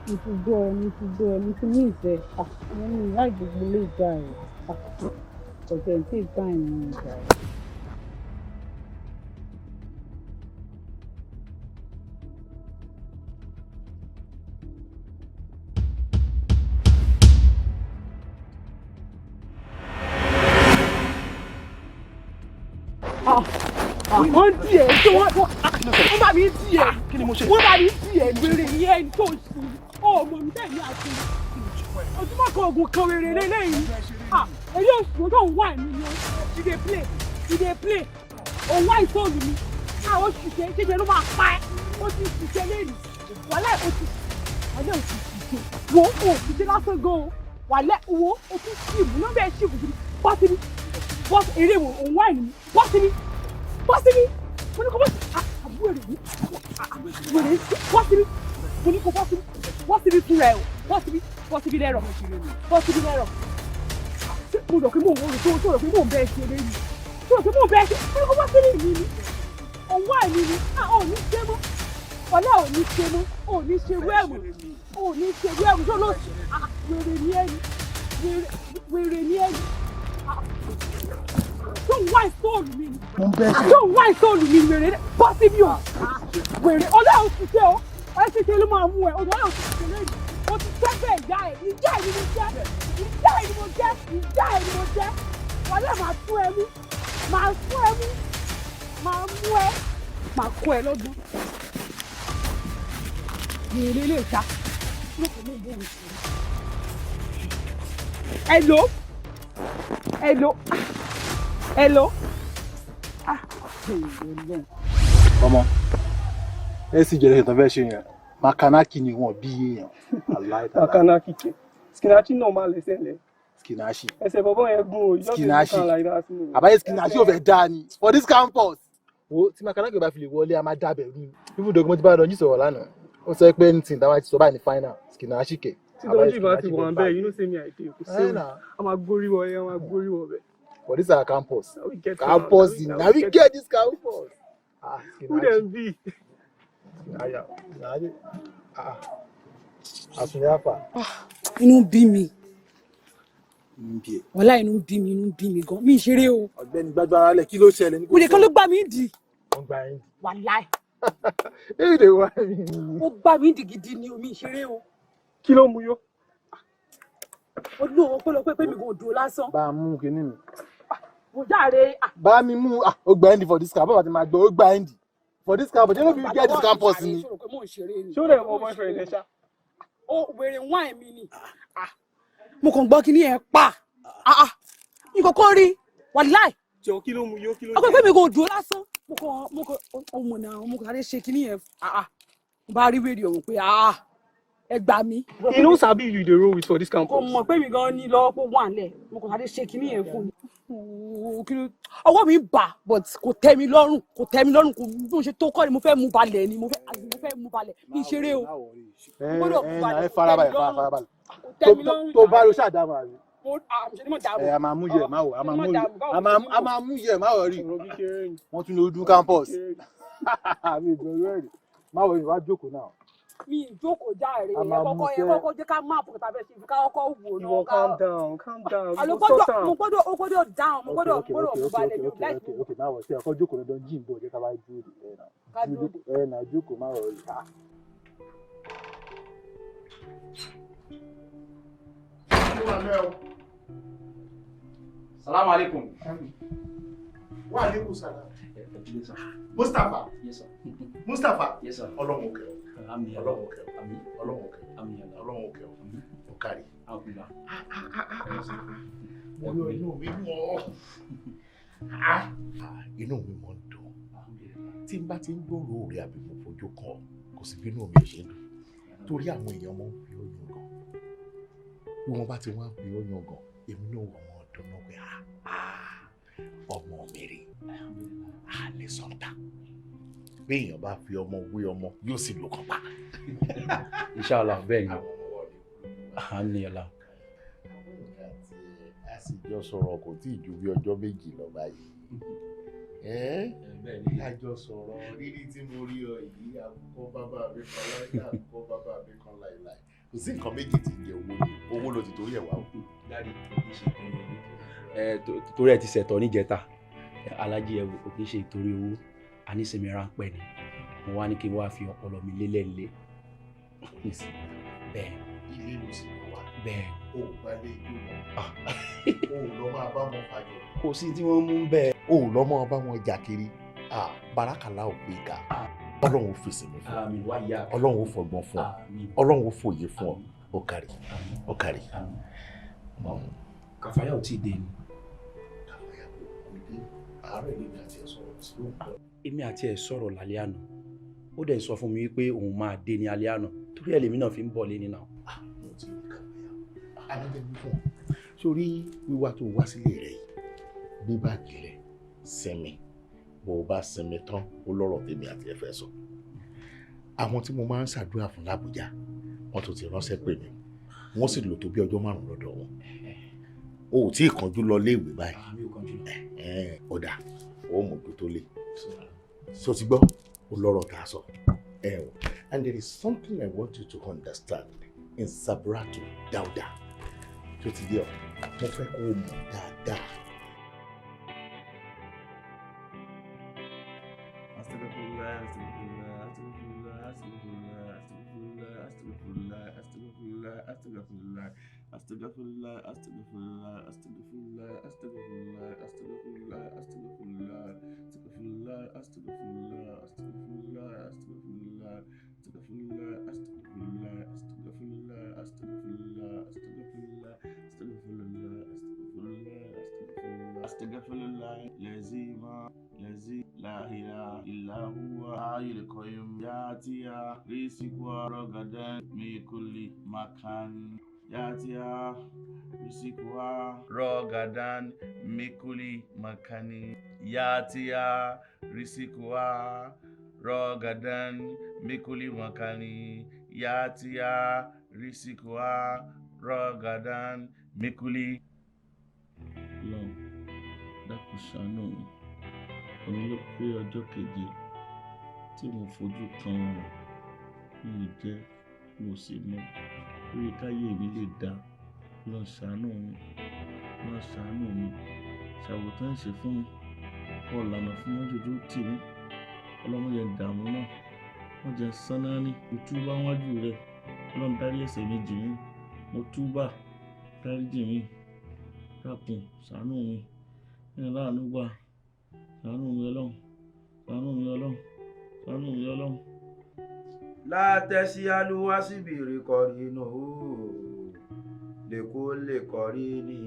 Mo ti gbọ́ ẹ, mo ti gbọ́ ẹ, mo ti ní ìfẹ́. Ah, mo ní ìyá ìgbogbo lè jà ẹ̀. Ah, ọ̀tẹ̀ tí ì táì ní ìjà ẹ̀. Wọ́n dì ẹ́ tí wọ́n bá mi dì ẹ́ wọ́n bá mi dì ẹ́ wèrè ní ẹni tó ṣù ọmọ mi bẹ́ẹ̀ ni àti ojúmọ́ kan oògùn kan wèrè lélẹ́yìn èyí oṣù tó ń wá mi ni you dey play you dey play òun wá ìfóònù mi àwọn òṣìṣẹ́ ṣẹṣẹ ló máa pa ẹ́ ó ti ṣiṣẹ́ lẹ́nu wàhálà ó ti wàhálà ó ti ṣiṣẹ́ wo ó ṣiṣẹ́ lásán gan o wàhálà wo ó tún ṣìbù ló bẹ́ẹ̀ ṣìbù gidi bọ́ síbi bọ́ eré wo òun wá ìlú bọ́ síbi bọ́ síbi mo ní kó bọ́ síbi àbúrò rẹ̀ ní wèrè bọ́ síbi mo ní kó bọ́ síbi bọ́ síbi fúnra ẹ̀ o bọ́ síbi bọ́ síbi lẹ́rọ̀ bọ́ síbi lẹ́rọ̀ mo rò pé mò ń wọ́n tó rò pé mò ń bẹ́ẹ̀ ṣe eré yìí tó rò pé mò ń bẹ́ẹ̀ ṣe mo ní kó bọ́ síbi mi ni òun wá ìlú ni a ò ní ṣe mọ́ ọ̀la ò ní ṣe mọ́ ò ní ṣe wẹ́ẹ̀mù ò ní ṣe wẹ́ẹ̀mù tó lọ wèrè ní ẹni wèrè ní ẹni tó ń wá ìsóòlù mi ni tó ń wá ìsóòlù mi wèrè bọ́ síbí o wèrè ọ̀la ò sì ṣe o ẹ ṣe ṣe ló máa mú ẹ ọ̀la ò sì ṣe lẹ́yìn o ti tẹ́ bẹ́ẹ̀ ìyá ẹ̀ ìyá ẹ̀ ni mo jẹ́ ìyá ẹ̀ ni mo jẹ́ ìyá ẹ̀ ni mo jẹ́ wàlẹ́ màá tún ẹ mú màá tún ẹ mú màá mú ẹ màá kó ẹ lọ́gbọ́n wèrè lè ta lóko ní ìbò òṣèlú. Hello hello hello. Ọmọ ẹ sì jẹ́ ẹ̀sìn tó fẹ́ ṣe yẹn Makanaki ni wọ́n bí èèyàn. Makanaki kẹ Skinachi náà máa lẹ́sẹ̀ lẹ̀. Skinachi. Ẹsẹ̀ bọ̀bọ̀ yẹn gún o. Skinachi àbáyé Skinachi ò fẹ́ dáa ni for this campus. Wo tí Makanaki bá fi lè wọlé a máa dábẹ̀ rú. Ibùdó ogun tí bá dọ̀jú sọ̀rọ̀ lánàá ó sọ pé anything táwa ti sọ báyìí ní final Skinachi kẹ. Tí dọ́jú bá ti wà bẹ́ẹ̀ you know say me I dey kò séwu a máa gbórí wọ ẹ a máa gbórí wọ bẹ́ẹ̀. For this our campus. Campus na we get this campus. Ah, who dem be? Skinachi. Ah, Asunyafa. Inú bí mi. Wàhálà inú bí mi, inú bí mi gan. Mi ṣeré o. Ọ̀gbẹ́ni gbàgbára lẹ̀ kí ló ṣẹlẹ̀ ní. Wèrè kan ló gbà mí dì. Wọ́n gbà yín dì. Wàláì. Èyí lè wá mi. Ó gbà mí dì gidi ni o, mi ṣeré o. Kí ló mú yó? Olú òun pẹ́lọpẹ́ pé mi kò dùn lásán. Bá a mú kinní mi. Mo jáde. Bá mi mú ó gba end for this campus, bàbá ti máa gbọ́ ó gba end for this campus, you no fit get this campus ni. Ṣé ó lè mọ boyfriend ẹ ṣá? Ó wèrè wáìn mi ni. Mo kàn gbọ́ kinní yẹn pa. Nǹkan kan rí wàláì. Jọ kí ló mú yó kí ló jẹ? Ọkọ pé mi kò dùn lásán. Mo kàn ọmọ náà mo kàn sáré ṣe kinní yẹn. Mo bá rí wèrè ọ̀hún pé ẹ gbà mí. You no sabi you dey roll with for this campus. Kò mọ̀ pé mi gan ní lọ́wọ́ pé wà nílẹ̀. Mo kàn sáré ṣe kinní yẹn fún mi. Ọwọ́ mi bà but kò tẹ́ mi lọ́rùn kò tẹ́ mi lọ́rùn kò bí mo ṣe tó kọ́ ni mo fẹ́ mú balẹ̀ ni mo fẹ́ mú balẹ̀ mi ṣeré o. Ẹ farabalẹ̀ farabalẹ̀ tó bá lọ ṣàdámà rẹ. Ẹ a máa mú yẹ máa wọ a máa mú yẹ máa wọ rí wọ́n tún lè dún campus. Àmì ìbẹ̀rù ẹ̀rí máa wọ ìwà jókòó náà. Mi ìjókòó járe ẹ kọ́kọ́ ẹ kọ́kọ́ jẹ́ ká máàpù kàtà fẹ́ ṣe ká kọ́kọ́ wò náà. Ìwọ calm down calm down. Àlọ́ gbọ́dọ̀ mo gbọ́dọ̀ ó gbọ́dọ̀ down mo gbọ́dọ̀ gbọ́dọ̀ balẹ̀ mi láì. Ok ok máa wọ̀ sí ẹ̀kọ́ jókòó lọ́dọ̀ jí ìbò jẹ́ ká bá dúró ẹ̀ náà jókòó máa wọ̀ rí. Salaam alaikum. Wa alaikum salam. Mustapha. Yes, sir. Mustapha. Yes, sir. Ọlọ́run kẹ́ ọ. Àmín. Ọlọ́run kẹ́ ọ. Àmín. Ọlọ́run kẹ́ ọ. Àmín. Ọlọ́run kẹ́ ọ. Ó kárí. Alhamdulillah. Mo yọ inú mi mọ́. Inú mi mọ́ ń dùn. Tí n bá ti ń gbòòrò rẹ̀ àbí mo fojú kan, kò sí bí inú mi ò ṣe dùn. Torí àwọn èèyàn mọ́ ń fi ó yan gan. Bí wọ́n bá ti wá ń fi ó yan gan, èmi náà wọ̀ wọ́n dùn náà pé ọmọ mi rè á lè sọ̀tà. Bí èèyàn bá fi ọmọ wé ọmọ, yóò sì lò kàn pa. Inshallah, bẹ́ẹ̀ ni. Àmín Allah. A sì jọ sọ̀rọ̀ kò tí ì ju bí ọjọ́ méjì lọ báyìí. A jọ sọ̀rọ̀ rírí tí mo rí ọ yìí, àkókò bàbá mi kan láìláì, àkókò bàbá mi kan láìláì. Kò sí nǹkan méjì tí ń jẹ owó ni, owó ló ti torí ẹ̀ wá o. Daddy, kì í ṣe torí owó. Torí ẹ ti ṣẹ̀tọ́ níjẹta. Alájí ẹ wò, kò kì í ṣe torí owó. A ní sinmi ráńpẹ́ ni. Mo wá ní kí n wá fi ọpọlọ mi lélẹ̀ nílé. Bẹ́ẹ̀. Ilé ló sì wà. Bẹ́ẹ̀. O ò bá lé ijó mọ́. O ò lọ máa bá wọn fàjọ. Kò sí tí wọ́n mú bẹ́ẹ̀. O ò lọ máa bá wọn jà kiri. Bàrákàlà ò gbé ga. Ọlọ́run ò fèsì mi fún ọ. Ọlọ́run ò fọgbọ́n fún ọ. Ọlọ́run ò fòye fún ọ. Ó kárí. Ó kárí. Kàfáyà ò tí ì dé ni. Kàfáyà kò dé. Àárọ̀ èmi àti ẹ̀ sọ̀rọ̀ sí òun. Èmi àti ẹ̀ sọ̀rọ̀ lálẹ́ àná. Ó dẹ̀ sọ fún mi wípé òun máa dé ní alẹ́ àná. Torí ẹ̀ lèmi náà fi ń bọ̀ lé nínú. Mo ti rí Kàfáyà. Adéjẹ́ mi fún ọ. Sórí wíwá tó wá sílé rẹ̀ yìí, gbé báàgì rẹ̀, sinmi. Bó o bá sinmi tán, ó lọ́rọ̀ tèmi àti ẹ fẹ́ sọ. Àwọn tí mo máa ń ṣàdúrà fún l'Àbújá, wọ́n tún ti ránṣẹ́ pè mí. Wọ́n sì lò tó bí ọjọ́ márùn-ún lọ́dọ̀ wọn. O ò tí ì kánjú lọ léèwé báyìí. Ó dà, ó mójú tó lé. So ti gbọ́, ó lọ́rọ̀ tá a sọ. And there is something I want you to understand in Sabratu Dauda. Tó ti dé ọ, mo fẹ́ kó o mọ̀ dáadáa. Astaghfirullah, astaghfirullah, astaghfirullah, astaghfirullah, astaghfirullah, astaghfirullah, astaghfirullah, astaghfirullah, astaghfirullah, astaghfirullah, astaghfirullah, astaghfirullah, astaghfirullah, astaghfirullah, astaghfirullah, astaghfirullah, astaghfirullah, astaghfirullah, lazima, lazi, la ilaha illa huwa hayyul qayyum, ya'tiya rizquha ragadan min kulli makan. Yatia Risikwa Rogadan Mikuli Makani. Yatia Risikwa Rogadan Mikuli Makani. Yatia Risikwa Rogadan Mikuli. Ọlọ́run dákun ṣàánú mi. Òní ló pé ọjọ́ keje tí mo fojú kan ọ̀run. Mi ò jẹ, mi ò sì mu. Lórí káyé mi lè dá. Lọ ṣàánú mi, lọ ṣàánú mi. Ṣàwòtán ṣe fún mi, kọ́ lànà fún mọ́jọ́jú tì mí. Ọlọ́run jẹ́ dààmú náà, wọ́n jẹ́ sánáání. Mo túbá wájú rẹ, Ọlọ́run dárí ẹ̀ṣẹ̀ mi jì mí. Mo túbá, dáríjì mí. Dákun ṣàánú mi, ní láàánú gbà. Ṣàánú mi Ọlọ́run, ṣàánú mi Ọlọ́run, ṣàánú mi Ọlọ́run. Látẹ̀sí alúwá síbìrì kọrí inú lèkó lè kọrí ní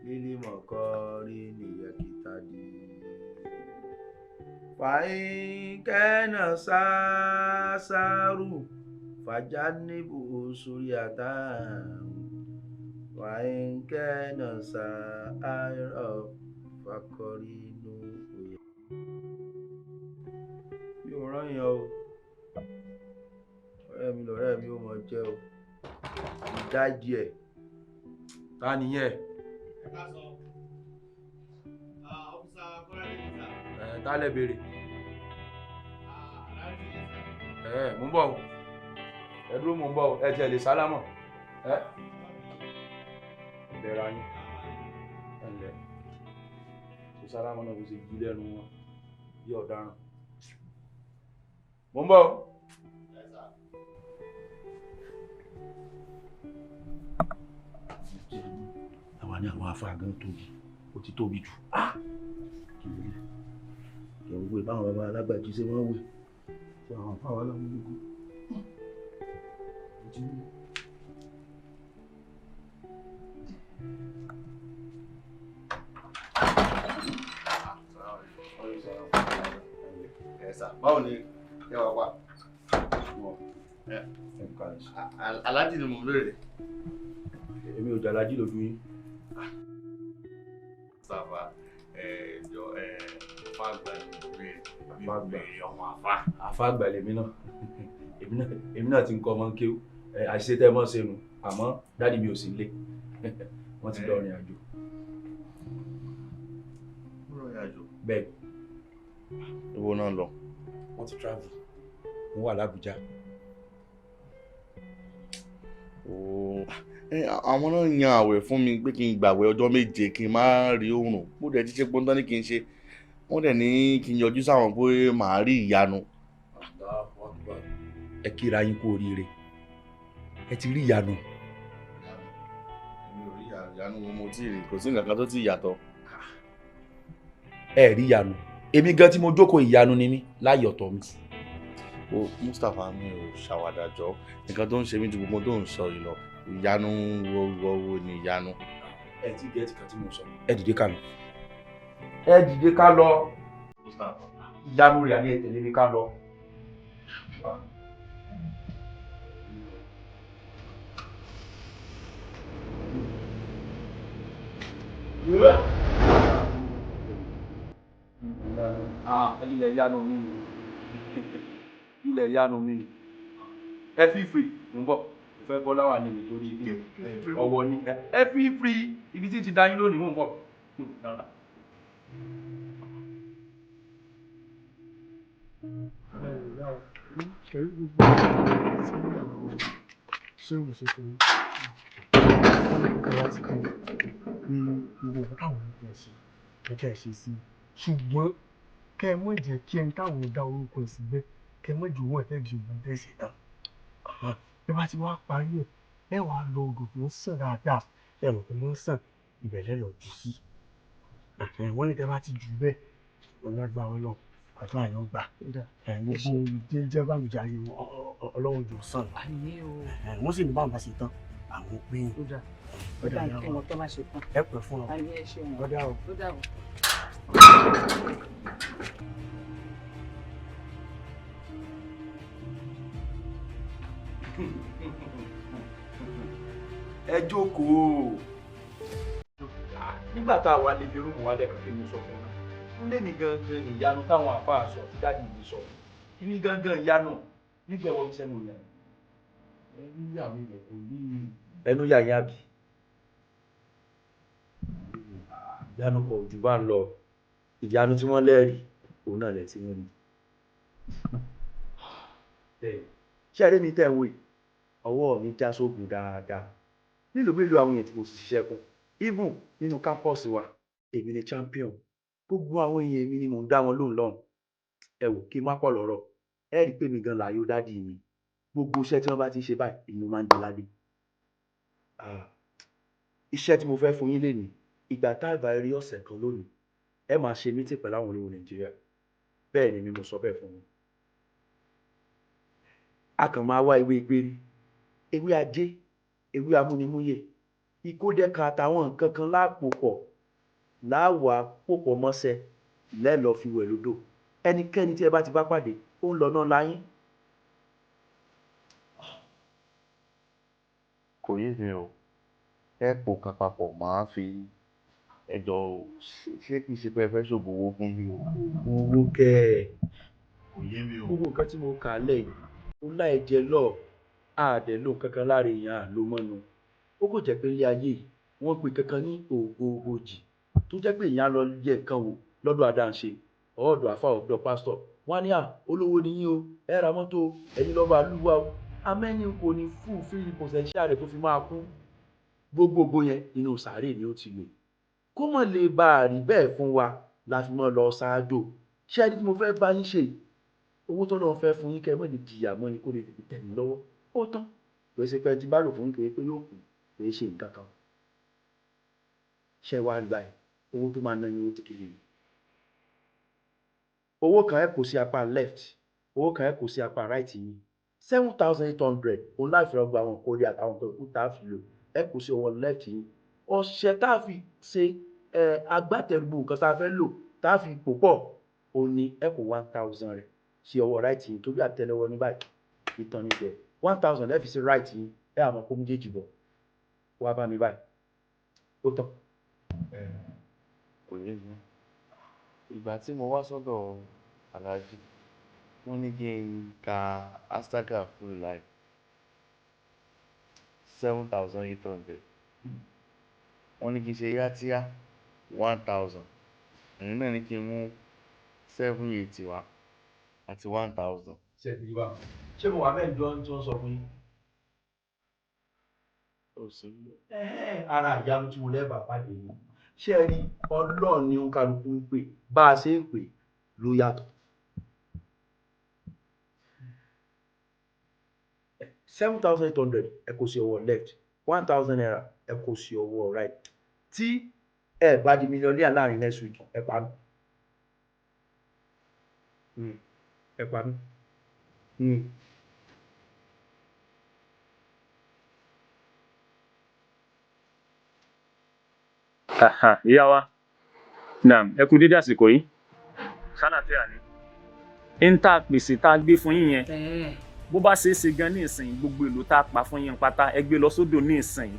lílímọ̀ kọrí ní yẹkìtàdí. Fàyín kẹ́nà sáásárù fàjà níbù sórí àtàn. Fàyín kẹ́nà sáárọ̀ fàkọrí inú òye. Mi ò rán yẹn o. Ọ̀rẹ́ mi lọ̀rẹ́ mi ó mọ jẹ́ o. Ìdájí ẹ̀. Ta nìyẹn? Ẹ ká sọ. Ọ́físà Kọ́ládé ní sà. Ẹ ta lẹ béèrè? Ẹ mò ń bọ̀ o. Ẹ dúró mò ń bọ̀ o. Ẹ tiẹ̀ lè sálámọ̀. Ẹ bẹ̀rẹ̀ ayín. Ẹ ǹlẹ́. Ṣé sálámọ̀ náà kò ṣe jí lẹ́nu wọn bí ọ̀daràn? Mò ń bọ̀ o. Àwa Àárín àwọn afá gan tóbi, ó ti tóbi jù. Kí ló dé? Kí n wé báwọn baba alágbàjì ṣe wọ́n wé. Ṣé àwọn afá wa láwọn gbogbo? Báwo ni ẹ wà wá? Aláàjì ni mo ń béèrè. Èmi ò jẹ́ aláàjì lójú yín. Sábà ẹjọ àfa àgbà ni mo béèrè. Mi ò béèrè ọmọ àfa. Àfa àgbà lèmi náà. Èmi náà ti ń kọ́ ọmọ kéwú. Àṣìṣe tẹ́ ẹ mọ́ ṣe nù. Àmọ́ dáàdì mi ò sí nílé. Wọ́n ti lọ rìn àjò. Wọ́n lọ rìn àjò? Bẹ́ẹ̀. Ibo náà lọ? Wọ́n ti travel. Wọ́n wà l'Ábùjá. Àwọn náà yan àwẹ̀ fún mi pé kí n gbàwẹ̀ ọjọ́ 7 kí n má rí oòrùn. Bó dẹ̀ ti ṣe pọ́ńtán ní kí n ṣe. Wọ́n dẹ̀ ní kí n yọjú sáwọn pé màá rí ìyanu. Ẹ kíra yín kú oríire. Ẹ ti rí ìyanu. Èmi ò rí ìyanu wo mo tí ì rí. Kò sí nǹkan kan tó ti yàtọ̀. Ẹ rí ìyanu. Èmi gan tí mo jókòó ìyanu ni mí láyé ọ̀tọ̀ mi. O Mustapha mi ò ṣàwàdà jọ. Nǹkan tó ń ṣe mí ju gbogbo tó ń sọ yìí lọ. Ìyanu wo ni ìyanu. Ẹ ti gẹ́ẹ̀tì kan tí mo sọ. Ẹ dìde ká lọ. Ẹ dìde ká lọ. Ìyanu rẹ̀ àní ẹ tẹ̀lé mi ká lọ. Ilẹ̀ ìyanu mi. Ilẹ̀ ìyanu mi. Ẹ fi free, mo ń bọ̀. Mo fẹ́ bọ́ láwà ní mi torí ọwọ́ ni. Ẹ fi free, ibi tí ti dá yín lónìí, mo ń bọ̀. Ṣùgbọ́n kẹ́ ẹ mọ̀ jẹ́ kí ẹni táwọn ò dá orúkọ ẹ̀ síbẹ̀ kẹ́ ẹ mọ̀ jù wọ́n ẹ̀ tẹ́lẹ̀ ṣùgbọ́n tẹ́ ṣe tán. Bí bá ti wá parí ẹ̀, ẹ wàá lọ odò tó ń sàn dáadáa, ẹ mọ̀ pé wọ́n ń sàn ìbẹ̀lẹ̀ lọ jù sí. Wọ́n ní tẹ́ bá ti jù bẹ́ẹ̀, ọlọ́gbà ọlọ́run àdúrà yóò gbà. Gbogbo jẹ́jẹ́ bá mi jáde ọlọ́run jò sàn. Wọ́n sì ní báwọn bá ṣe tán, àwọn pé yín. Ẹ pẹ́ fún ọ. Ọ̀dà o. Ẹ jókòó. Nígbà tá a wà lè fi rúùmù wa lẹ́kọ̀ọ́ kí mo sọ fún un. Lé ní gangan ìyanu táwọn àfáà sọ tí dáàdì mi sọ. Ní gangan ìyanu nígbà ẹ̀wọ̀n mi sẹ́nu ìyanu. Ẹnu yà yín àbí. Ìyanu kò jù bá ń lọ. Ìyanu tí wọ́n lẹ́rìí, òun náà lẹ̀ tí wọ́n ní. Ṣé ẹ rí mi tẹ̀ ń wò yìí? Ọwọ́ mi já sóògùn dáadáa. Nílùú mélòó àwọn èèyàn tí mo sì ṣiṣẹ́ kún. Even nínú kámpọ̀sì wa, èmi ni champion. Gbogbo àwọn èèyàn mi ni mò ń dá wọn lóhùn lọ́hùn. Ẹ wò kí n má pọ̀ lọ́rọ̀. Ẹ rí i pé mi gan làyò dádì mi. Gbogbo iṣẹ́ tí wọ́n bá ti ń ṣe báyìí, èmi máa ń di ládé. Iṣẹ́ tí mo fẹ́ fún yín lénìí, ìgbà tá a bá rí ọ̀sẹ̀ kan lónìí, ẹ máa ṣe mítì pẹ̀lú àwọn olówó Nàìjíríà. Bẹ́ẹ̀ ni mi mo sọ bẹ́ẹ̀ fún yín. A kàn máa wá ewé gbérí, ewé ajé, ewé amúnimúyè, ìkódẹ́ka àtàwọn nǹkan kan láàpò pọ̀ láwàá pòpọ̀ mọ́sẹ̀ lẹ́lọ́ọ́ fi wẹ̀ lódò. Ẹnikẹ́ni tí ẹ bá ti bá pàdé, ó ń lọ náà láyín. Kò yé mi o. Ẹ pò kan papọ̀ máa fi ẹjọ́ ṣé kìí ṣe pé ẹ fẹ́ ṣògùn owó fún mi o. Owó kẹ́ ẹ̀. Kò yé mi o. Gbogbo nǹkan tí mo kà á lẹ̀ yìí, ó láì jẹ lọ, àdẹ̀ ló kankan lára èèyàn àló mọ́nu. Ó kò jẹ́ pé ilé ayé yìí, wọ́n pe kankan ní ògógójì tó jẹ́ pé èèyàn á lọ yẹ nǹkan wò lọ́dọ̀ àdáǹṣe, ọ̀dọ̀ àfáà ọ̀dọ̀ pásítọ̀. Wọ́n á ní à, olówó ni yín o, ẹ ra mọ́tò o, ẹ̀yin lọ́ba àlúwa o. Amẹ́ni kò ní fúlfílì pọ̀sẹ̀ńṣíà rẹ̀ tó fi máa kú. Gbogbogbò yẹn inú sàárè ni ó ti lò. Kó mọ̀ lè bá a rí bẹ́ẹ̀ fún wa la fi mọ́ lọ ṣáájò. Ṣé ẹni tí mo fẹ́ bá yín ṣe yìí? Owó tó lọ́ọ́ fẹ́ fún yín kẹ́ ẹ mọ̀ lè jìyà mọ́ ni kó lè tètè tẹ̀ mí lọ́wọ́. Ó tán. Kò ṣe pé ẹni tí bá lò fún yín kì í pé yóò kú, kì í ṣe nǹkan kan. Ṣé wàá rí báyìí, owó tó máa ná yín, owó kékeré ni. Owó kan, ẹ kó sí apá left, owó kan, ẹ kó sí apá right yín. 7,800 òun láti fi ọgbà àwọn kórè àtàwọn nǹkan ìkú tá a fi lò, ẹ kó sí ọwọ́ left yín. Ọṣẹ tá a fi ṣe ẹ agbátẹrù nǹkan tá a fẹ́ lò, tá a fi pò pọ̀, òun ni ẹ kó 1,000 rẹ̀ sí ọwọ́ right yín, torí àtẹ́lẹwọ́ ní báyìí ìtàn níbẹ̀. 1,000 lẹ́ẹ̀fi sí right yín. Ẹ àmọ́ kó méjèèjì bọ̀ wá bá mi báyìí, ó tán. Kò yé mi. Ìgbà tí mo wá sọ́dọ̀ Aláàjì, wọ́n ní kí n ka astagfirullah 7,800, wọ́n ní kí n ṣe yátíyá 1,000, ẹ̀yin náà ní kí n mú 780 wá àti 1,000. Ṣé ẹ ti rí báwọn? Ṣé mo wà bẹ́ẹ̀ jọ tí wọ́n sọ fún yín? Ó sì ń bọ̀. Ara ìyanu tí mo lẹ́bàá pàdé yìí, ṣé ẹ rí, Ọlọ́run ní kálukú ń pè, bá a ṣe ń pè ló yàtọ̀. 7,800, ẹ kó sí ọwọ́ left, ₦1,000, ẹ kó sí ọwọ́ right. Tí ẹ bá di millionaire láàrin next week, ẹ pa mí. Ẹ pa mí. Aha, ìyá wa, naam, ẹ kú dédé àsìkò yìí. Ṣàlàfíà ni. Ń tá a pèsè tá a gbé fún yín yẹn, bó bá ṣeé ṣe gan ní ìsìn, gbogbo èlò tá a pa fún yín pátá, ẹ gbé lọ sódò ní ìsìn,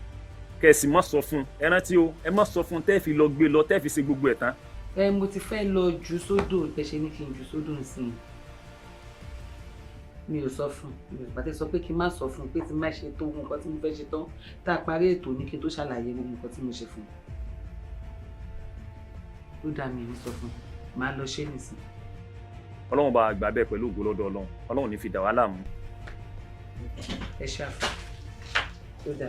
kẹsì mọ́ sọ fún ẹ. Rántí o, ẹ mọ́ sọ fún tẹ́ fi lọ gbé lọ, tẹ́ fi ṣe gbogbo ẹ̀ tán. Ẹ mo ti fẹ́ lọ jù sódò, bẹ́ẹ̀ ṣe ní kí n jù sódò nsìn. Mi ò sọ fún mi, ò pàtẹ sọ pé kí n má sọ fún un, pé tí n má ṣe tó nǹkan tí mo fẹ́ ṣe tán, tá a parí ètò ní kí n tó ṣàlàyé gbogbo nǹkan tí mo ṣe fún un. Ó dà mí ní sọ fún un, màá lọ ṣe nìsín. Ọlọ́run bá gbà bẹ́ẹ̀ pẹ̀lú ògo lọ́dọ̀ Ọlọ́run. Ọlọ́run ní fi dà wá láàmú. Ẹ ṣàfà, ó dà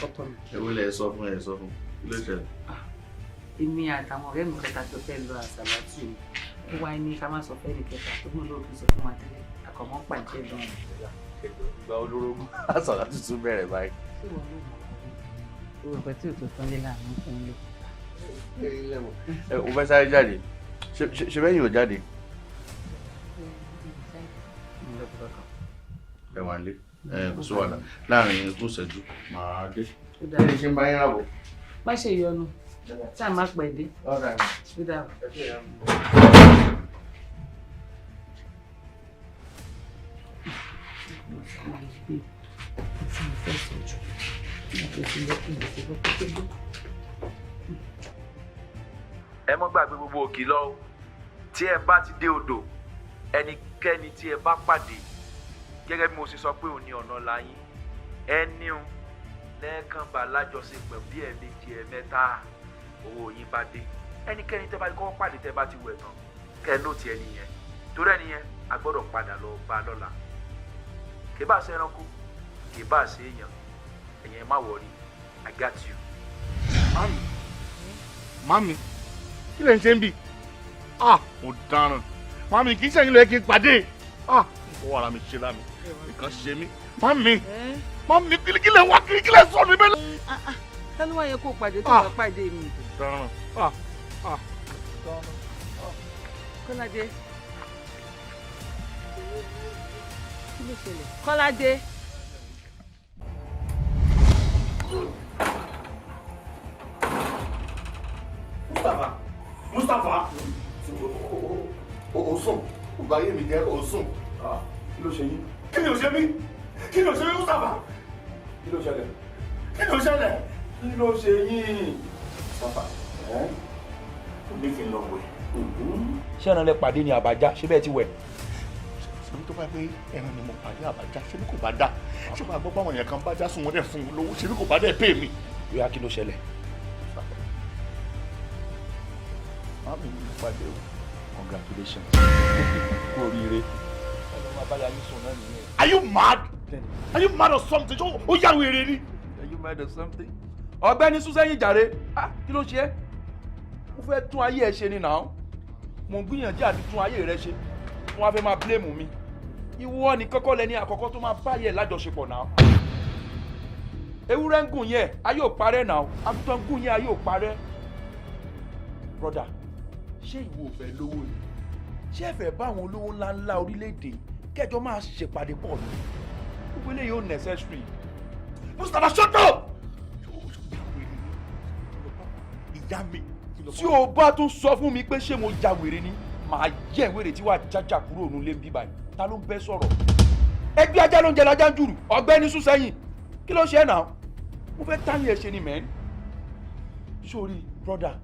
ọkọ mi. Ẹ wo lẹ sọ fún, ẹ sọ fún, kí ló ṣẹlẹ̀? Èmi àtàwọn ọ̀rẹ́ mi kẹta tó fẹ́ lọ àṣàlátù mi, ó wá ní ká má sọ fẹ́ ní kẹta tó mú lóògùn sọ fún wa tẹ́lẹ̀, àkọ́mọ́ pàjẹ́ lọ́rùn. Ìgbà olórogún àṣàlátù tún bẹ̀rẹ̀ báyìí. Ṣé wọn ló mọ̀ ọ́ orúkọ tí ò tó tán lé láàánú fún lé? Ẹ o fẹ́ sáré jáde, ṣe bẹ́ẹ̀ yóò jáde. Ẹ wà nílé, ẹ kò sí wàhálà, láàrin ogún ìṣẹ́jú màá dé. Ó dà. Kí ni ṣe ń bá yín ràbọ̀? Má ṣe yọnu, ṣáà má pẹ́ dé. Ó dà. Ẹ mọ́ gbàgbé gbogbo òkì lọ o. Tí ẹ bá ti dé odò, ẹnikẹ́ni tí ẹ bá pàdé, gẹ́gẹ́ bí mo ṣe sọ pé òní ọ̀nà la yín, ẹni o lẹ́ẹ̀kan bá lájọṣepọ̀ bí ẹ̀ẹ̀mejì, ẹ̀ẹ̀mẹ́ta, owó yín bá dé. Ẹnikẹ́ni tẹ́ bá ti kọ́kọ́ pàdé, tẹ́ bá ti wẹ̀ tán, kẹ́ ẹ nóòtì ẹni yẹn, torí ẹni yẹn a gbọ́dọ̀ padà lọ bá a lọ́la. Kì í bá ṣe ẹranko, kì í bá ṣe èèyàn, ẹ̀yin ẹ má worry, I got you. Mami, mami, kí lè ń ṣe ń bì? Ah, mo dáràn. Mami, kì í ṣe ìlú ẹ kí n pàdé. Ah, mo fọwọ́ ara mi ṣe lámi, nǹkan ṣe mí. Mami, mami, kí lè wá kí lè sọ mi bẹ́ẹ̀. Ta ló wá yẹ kó pàdé tó bá pàdé mi? Dáràn. Ah, ah, dáràn. Kọ́ládé. Kí ló ṣẹlẹ̀? Kọ́ládé. Mustapha, Mustapha, o sùn, o bá yé mi jẹ́, o sùn. Kí ló ṣe yín? Kí ni o ṣe mí? Kí ni o ṣe mí, Mustapha? Kí ló ṣẹlẹ̀? Kí ni o ṣẹlẹ̀? Kí ló ṣe yín? Mustapha, ẹ́ ó ní kí n lọ wẹ̀. Ṣé ẹran lẹ pàdé ní àbájá? Ṣé bẹ́ẹ̀ ti wẹ̀? Ṣebí tó bá pé ẹran ni mo pàdé àbájá, ṣebí kò bá dá? Ṣé máa gbọ́ báwọn èèyàn kan bá já sùn, wọ́n dẹ̀ fún un lówó, ṣebí kò bá dẹ̀ pè mí? Bóyá kí ló ṣẹlẹ̀? Mami mi pàdé o. Congratulations. Kú oríire. Ọlọ́run abáyá yín sùn náà nìyẹn. Are you mad? Are you mad or something? Ṣé o yá wèrè ni? Are you mad or something? Ọ̀gbẹ́ni sún sẹ́yìn jàre. Ah, kí ló ṣe é? Mo fẹ́ tún ayé ẹ ṣe ni náà. Mo ń gbìyànjú àti tún ayé rẹ ṣe. Wọ́n á fẹ́ máa blame mi. Ìwọ ni kọ́kọ́ lẹni àkọ́kọ́ tó máa báyẹ̀ lájọṣepọ̀ náà. Ewúrẹ́ ń gùn yẹn, ayé ò parẹ́ náà. Àgùntàn ń gùn yẹn, ayé ò parẹ́. Broda, ṣé ìwọ ò fẹ́ lówó ni? Ṣé ẹ fẹ́ bá àwọn olówó ńláńlá orílẹ̀-èdè kẹjọ máa ṣèpàdé pọ̀ ni? Gbogbo eléyìí ò necessary. Mustapha, shut up! Ìyá mi. Tí o bá tún sọ fún mi pé ṣé mo ja wèrè ni, màá yẹ wèrè tí wàá jájà kúrò nílé ń bí báyìí. Ta ló ń bẹ́ sọ̀rọ̀? Ẹgbẹ́ ajá ló ń jẹ lajá ń jùrù, ọ̀gbẹ́ni sún sẹ́yìn. Kí ló ń ṣe ẹ́ náà? Mo fẹ́ táyìn ẹ̀ ṣe ni mẹ́rin. Sórí, brother,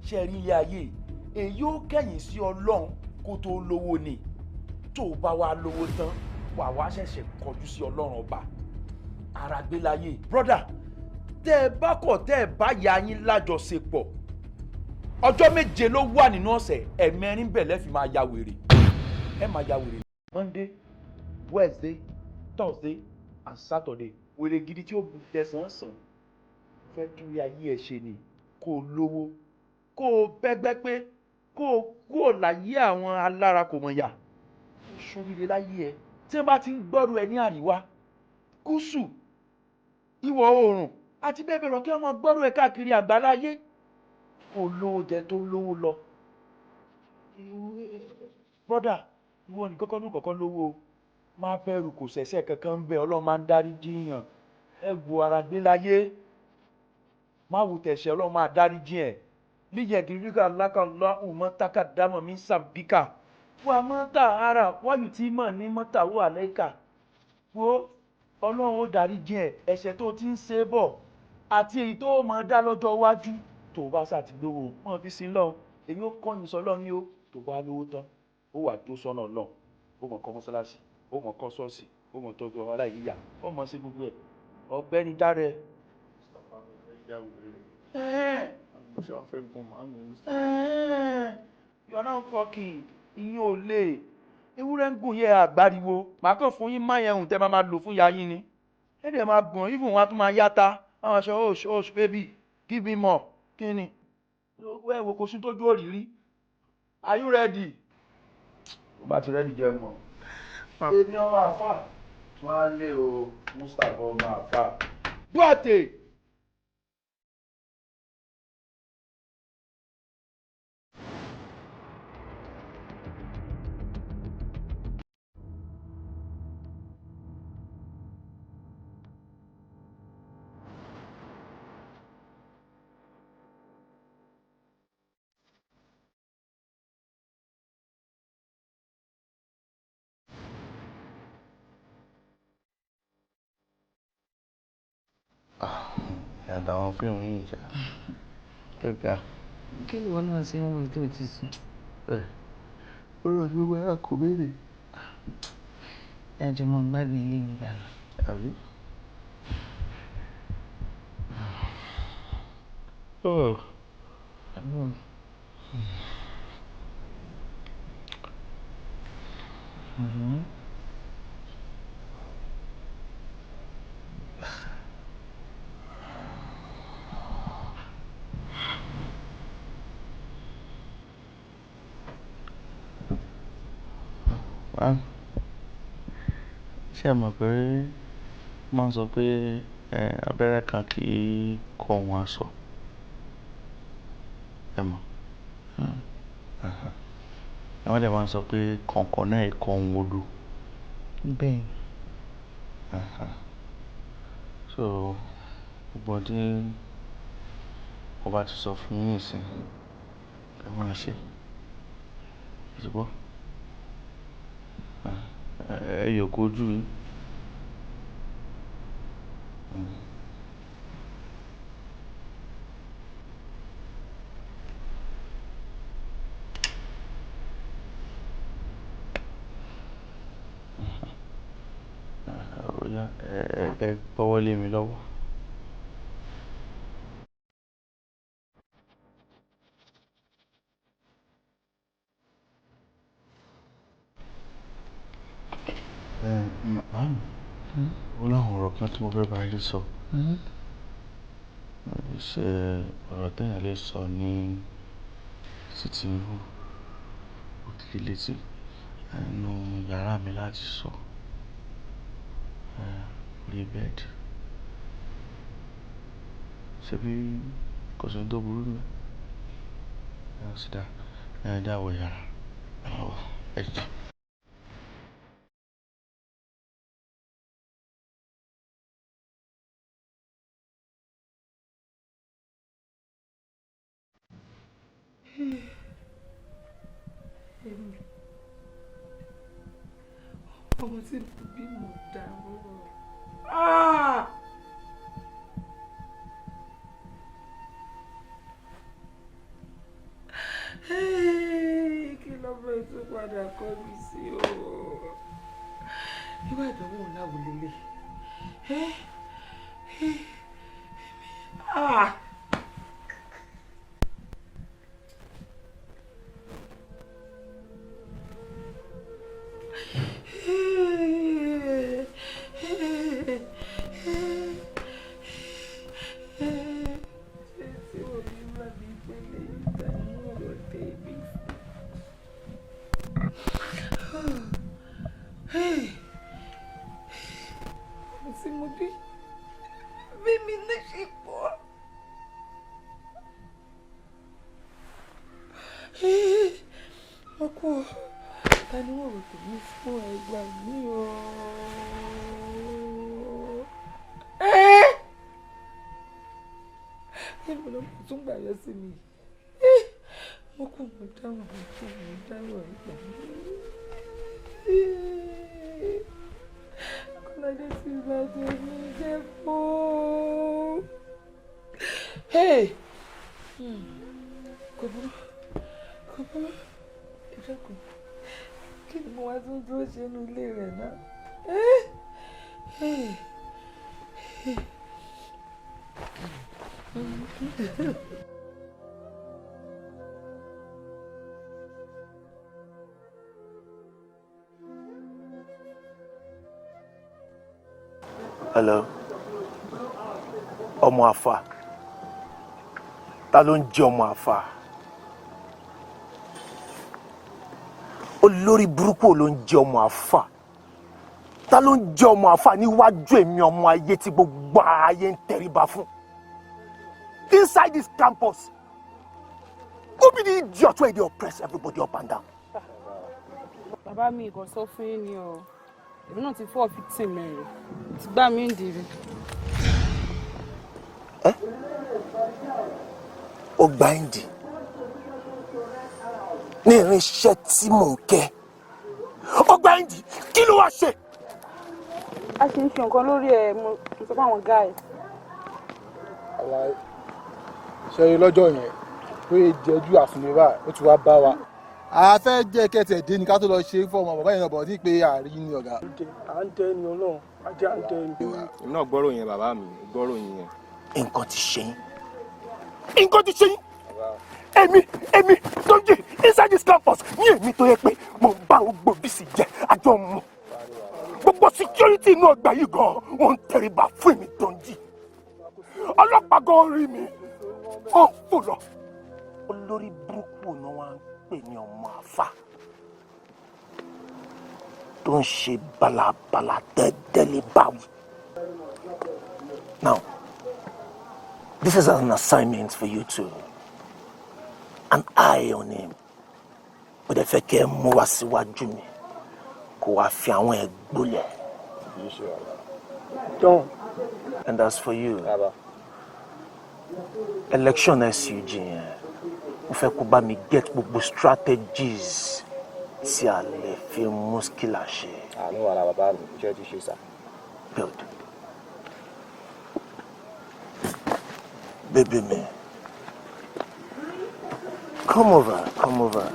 ṣe rí ilé ayé èyí ó kẹ̀yìn sí Ọlọ́run kó tó lówó ni. Tó o bá wá lówó tán, wà wá ṣẹ̀ṣẹ̀ kọjú sí Ọlọ́run ọba. Ara gbé láyé. Brother, tẹ́ ẹ bá kọ̀ tẹ́ ẹ bá ya yín lájọṣepọ̀, ọjọ́ 7 ló wà nínú ọ̀sẹ̀, ẹ̀mẹrin bẹ̀ lẹ́ fi máa ya wèrè. Ẹ máa ya wèrè. Monday, Wednesday, Thursday and Saturday. Wèrè gidi tí ó bu tẹ̀sán sàn. Fẹ́ tún ayé ẹ ṣe ni. Kó o lówó, kó o bẹ́gbẹ́ pé, kó o kúrò láyé àwọn alára kò mọ̀ yà. Ó ṣoríire láyé ẹ. Tí wọ́n bá ti ń gbọ́rù ẹ ní àríwá, gúúsù, ìwọ̀ oòrùn àti bẹ́ẹ̀ bẹ́ẹ̀ lọ, kí wọ́n máa gbọ́rù ẹ káàkiri àgbáláyé. Kó o lówó jẹ tó lówó lọ. Brother, ìwọ ní kọ́kọ́ ní kọ́kọ́ lówó o. Má bẹ̀rù, kò ṣẹ̀ṣẹ̀ kankan ń bẹ, Ọlọ́run máa ń dárí jiyàn. Ẹ wo ara gbé láyé. Má wo tẹ̀sẹ̀, Ọlọ́run máa dárí jiyàn. Líyẹ̀ gírígà lákàlá òmọ́ tákà dámọ̀ mí sàbíkà. Wà mọ́ tà ara wáyù tí mọ̀ ní mọ́tà wà lẹ́kà. Wo Ọlọ́run ó dárí jiyàn ẹ̀ṣẹ̀ tó ti ń ṣe bọ̀ àti èyí tó mọ̀ dá lọ́jọ́ iwájú. Tó o bá sá ti lówó, mọ̀ fi sin lọ́hùn. Èyí ó kọ́yìn sọ lọ́hùn ni ó. Tó bá lówó tán, ó wà tó sọ́nà lọ́hùn. Ó mọ̀ kọ́ mọ́sálásí, ó mọ̀ kọ́ ṣọ́ọ̀ṣì, ó mọ̀ tọ́jú ọmọ aláìníyà, ó mọ̀ sí gbogbo ẹ̀. Ọ̀gbẹ́ni dáre. You are not fucking. Ìyẹn ò lè. Ewúrẹ́ ń gùn yẹ àgbáriwo. Màá kàn fún yín máyẹ̀hùn tẹ́ máa lò fún ya yín ni. Ẹ dẹ̀ máa gùn, even wọn á tún máa yáta. Àwọn aṣọ osh osh baby, give me more. Kí ni? Ẹ wo kò sí tójú òrìrí. Are you ready? Ó bá ti ready jẹ́ mọ̀. Èmi ọmọ àfà. Wọ́n á lé o, Mustapha ọmọ àfà. Duarte! Àtàwọn fíìmù yìí ṣá. Ó ga. Kí ni ìwọ náà ṣe ń wò tó ti sùn? Ó rọ̀ sí gbogbo ẹ̀rọ kò béèrè. Dájú mo gbádùn ilé mi gbà lọ. Àbí? Àbúrò mi. Ṣé ẹ mọ̀ pé wọ́n máa ń sọ pé abẹ́rẹ́ kan kì í kọ wọn aṣọ? Ẹ mọ̀? Wọ́n dẹ̀ máa ń sọ pé kọ̀ǹkọ̀ náà kọ ohun odò. Bẹ́ẹ̀. So, gbogbo tí mo bá ti sọ fún yín nísìnyí, ẹ máa ṣe. Ẹ ti gbọ́? Ẹ yọ̀ kó ojú yín. Ó yá, ẹ gbọ́wọ́ lé mi lọ́wọ́. Màámi, ó láwọn ọ̀rọ̀ kan tí mo fẹ́ bá yín sọ. Ṣé ọ̀rọ̀ téèyàn lè sọ ní sitting room, òkè létí, inú yàrá mi láti sọ, orí bẹ́ẹ̀dì. Ṣebí kò sí ohun tó burú nù. Ẹ ó sì dá ẹ já wọ yàrá. Ẹ máa wọ ẹ jẹ. Ọmọ tí mo bí mo dàrú. Kí lọ́mọ ètò padà kọ́ mi sí o? Irú àdánwò ńlá wo lélẹ̀? Tí mo bí mímí ní ṣe pọ̀. Ọkọ ta ni wọ́n rò tèmi fún ẹgbà mi o. Níbo ló tún gbà yọ sí mi? Mo kú mo dáhùn mo kú mo dáhùn ìgbà mi. Kọ́ládé ti bá tèmi jẹ́ fún. Kò burú, kò burú, ẹ dákun, kí ni mo wá tún dúró ṣe inú ilé rẹ̀ náà? Hello. Ọmọ àfà. Ta ló ń jẹ́ ọmọ àfà? Olórí burúkú ló ń jẹ́ ọmọ àfà. Ta ló ń jẹ́ ọmọ àfà níwájú èmi ọmọ ayé tí gbogbo ayé ń tẹríba fún? Inside this campus, who be the idiot wey dey oppress everybody up and down? Bàbá mi kò sọ fún yín ni o. Èmi náà ti fọ́ fifteen mẹ́rin. Ti gbá mi ń dìrì. Ó gba ẹ́ǹdì ní irinṣẹ́ tí mò ń kẹ́. Ó gba ẹ́ǹdì, kí ló wá ṣe? A ṣe ń ṣe nǹkan lórí ẹ̀, mo sọ fún àwọn guys. Àlàyé ṣe lọ́jọ́ yẹn pé jẹ́jú àsùnwé ó ti wá bá wa. A fẹ́ jẹ́ kẹ́tẹ̀ dé ni ká tó lọ ṣe fún ọmọ bàbá yẹn náà bọ̀ ní pé àárín ni ọ̀gá. À ń tẹ́ ni Ọlọ́run, ajé à ń tẹ́ ni. Èmi náà gbọ́rọ̀ yẹn bàbá mi, gbọ́rọ̀ yẹn. Nǹkan ti ṣe yín. Nǹkan ti ṣe yín. Èmi tó ń jẹ inside this campus ní èmi tó yẹ pé mo bá gbogbo bísí jẹ àjọ mọ. Gbogbo security inú ọgbà yìí gan-an wọ́n ń tẹríba fún èmi tó ń jì. Ọlọ́pàá gan rí mi, ó ń fò lọ. Olórí burúkú ọ̀nà wa ń pè ní ọmọ àfà tó ń ṣe balabala dẹ́dẹ́lé báwí. Now, this is an assignment for you two. An eye on him. Ó dẹ̀ fẹ́ kẹ́ ẹ mú wá síwájú mi kó wá fi àwọn ẹ̀ gbólẹ̀. Done. And as for you, election SUG yẹn, mo fẹ́ kó bá mi get gbogbo strategies tí a lè fi mú skila ṣe. Àánú wàhálà bàbá mi, iṣẹ́ ti ṣe sà. Good. Baby mi, come over, come over.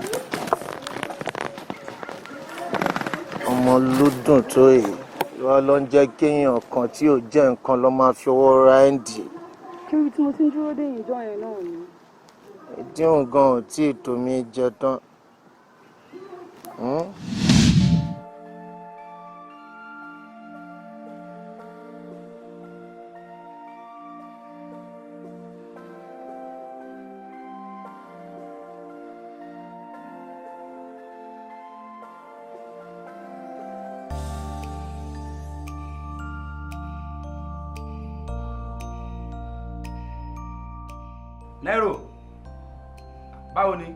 Ọmọ ló dùn tó yìí, wọ́n lọ ń jẹ́ kéèyàn kan tí ò jẹ́ nǹkan lọ́ máa fi ọwọ́ ra ẹ́ǹdì. Kí ni tí mo ti ń dúró dé ìjọ yẹn náà ni? Ìdíhùn gan ò tí ì tó mi jẹ tán. Nairo, báwo ni?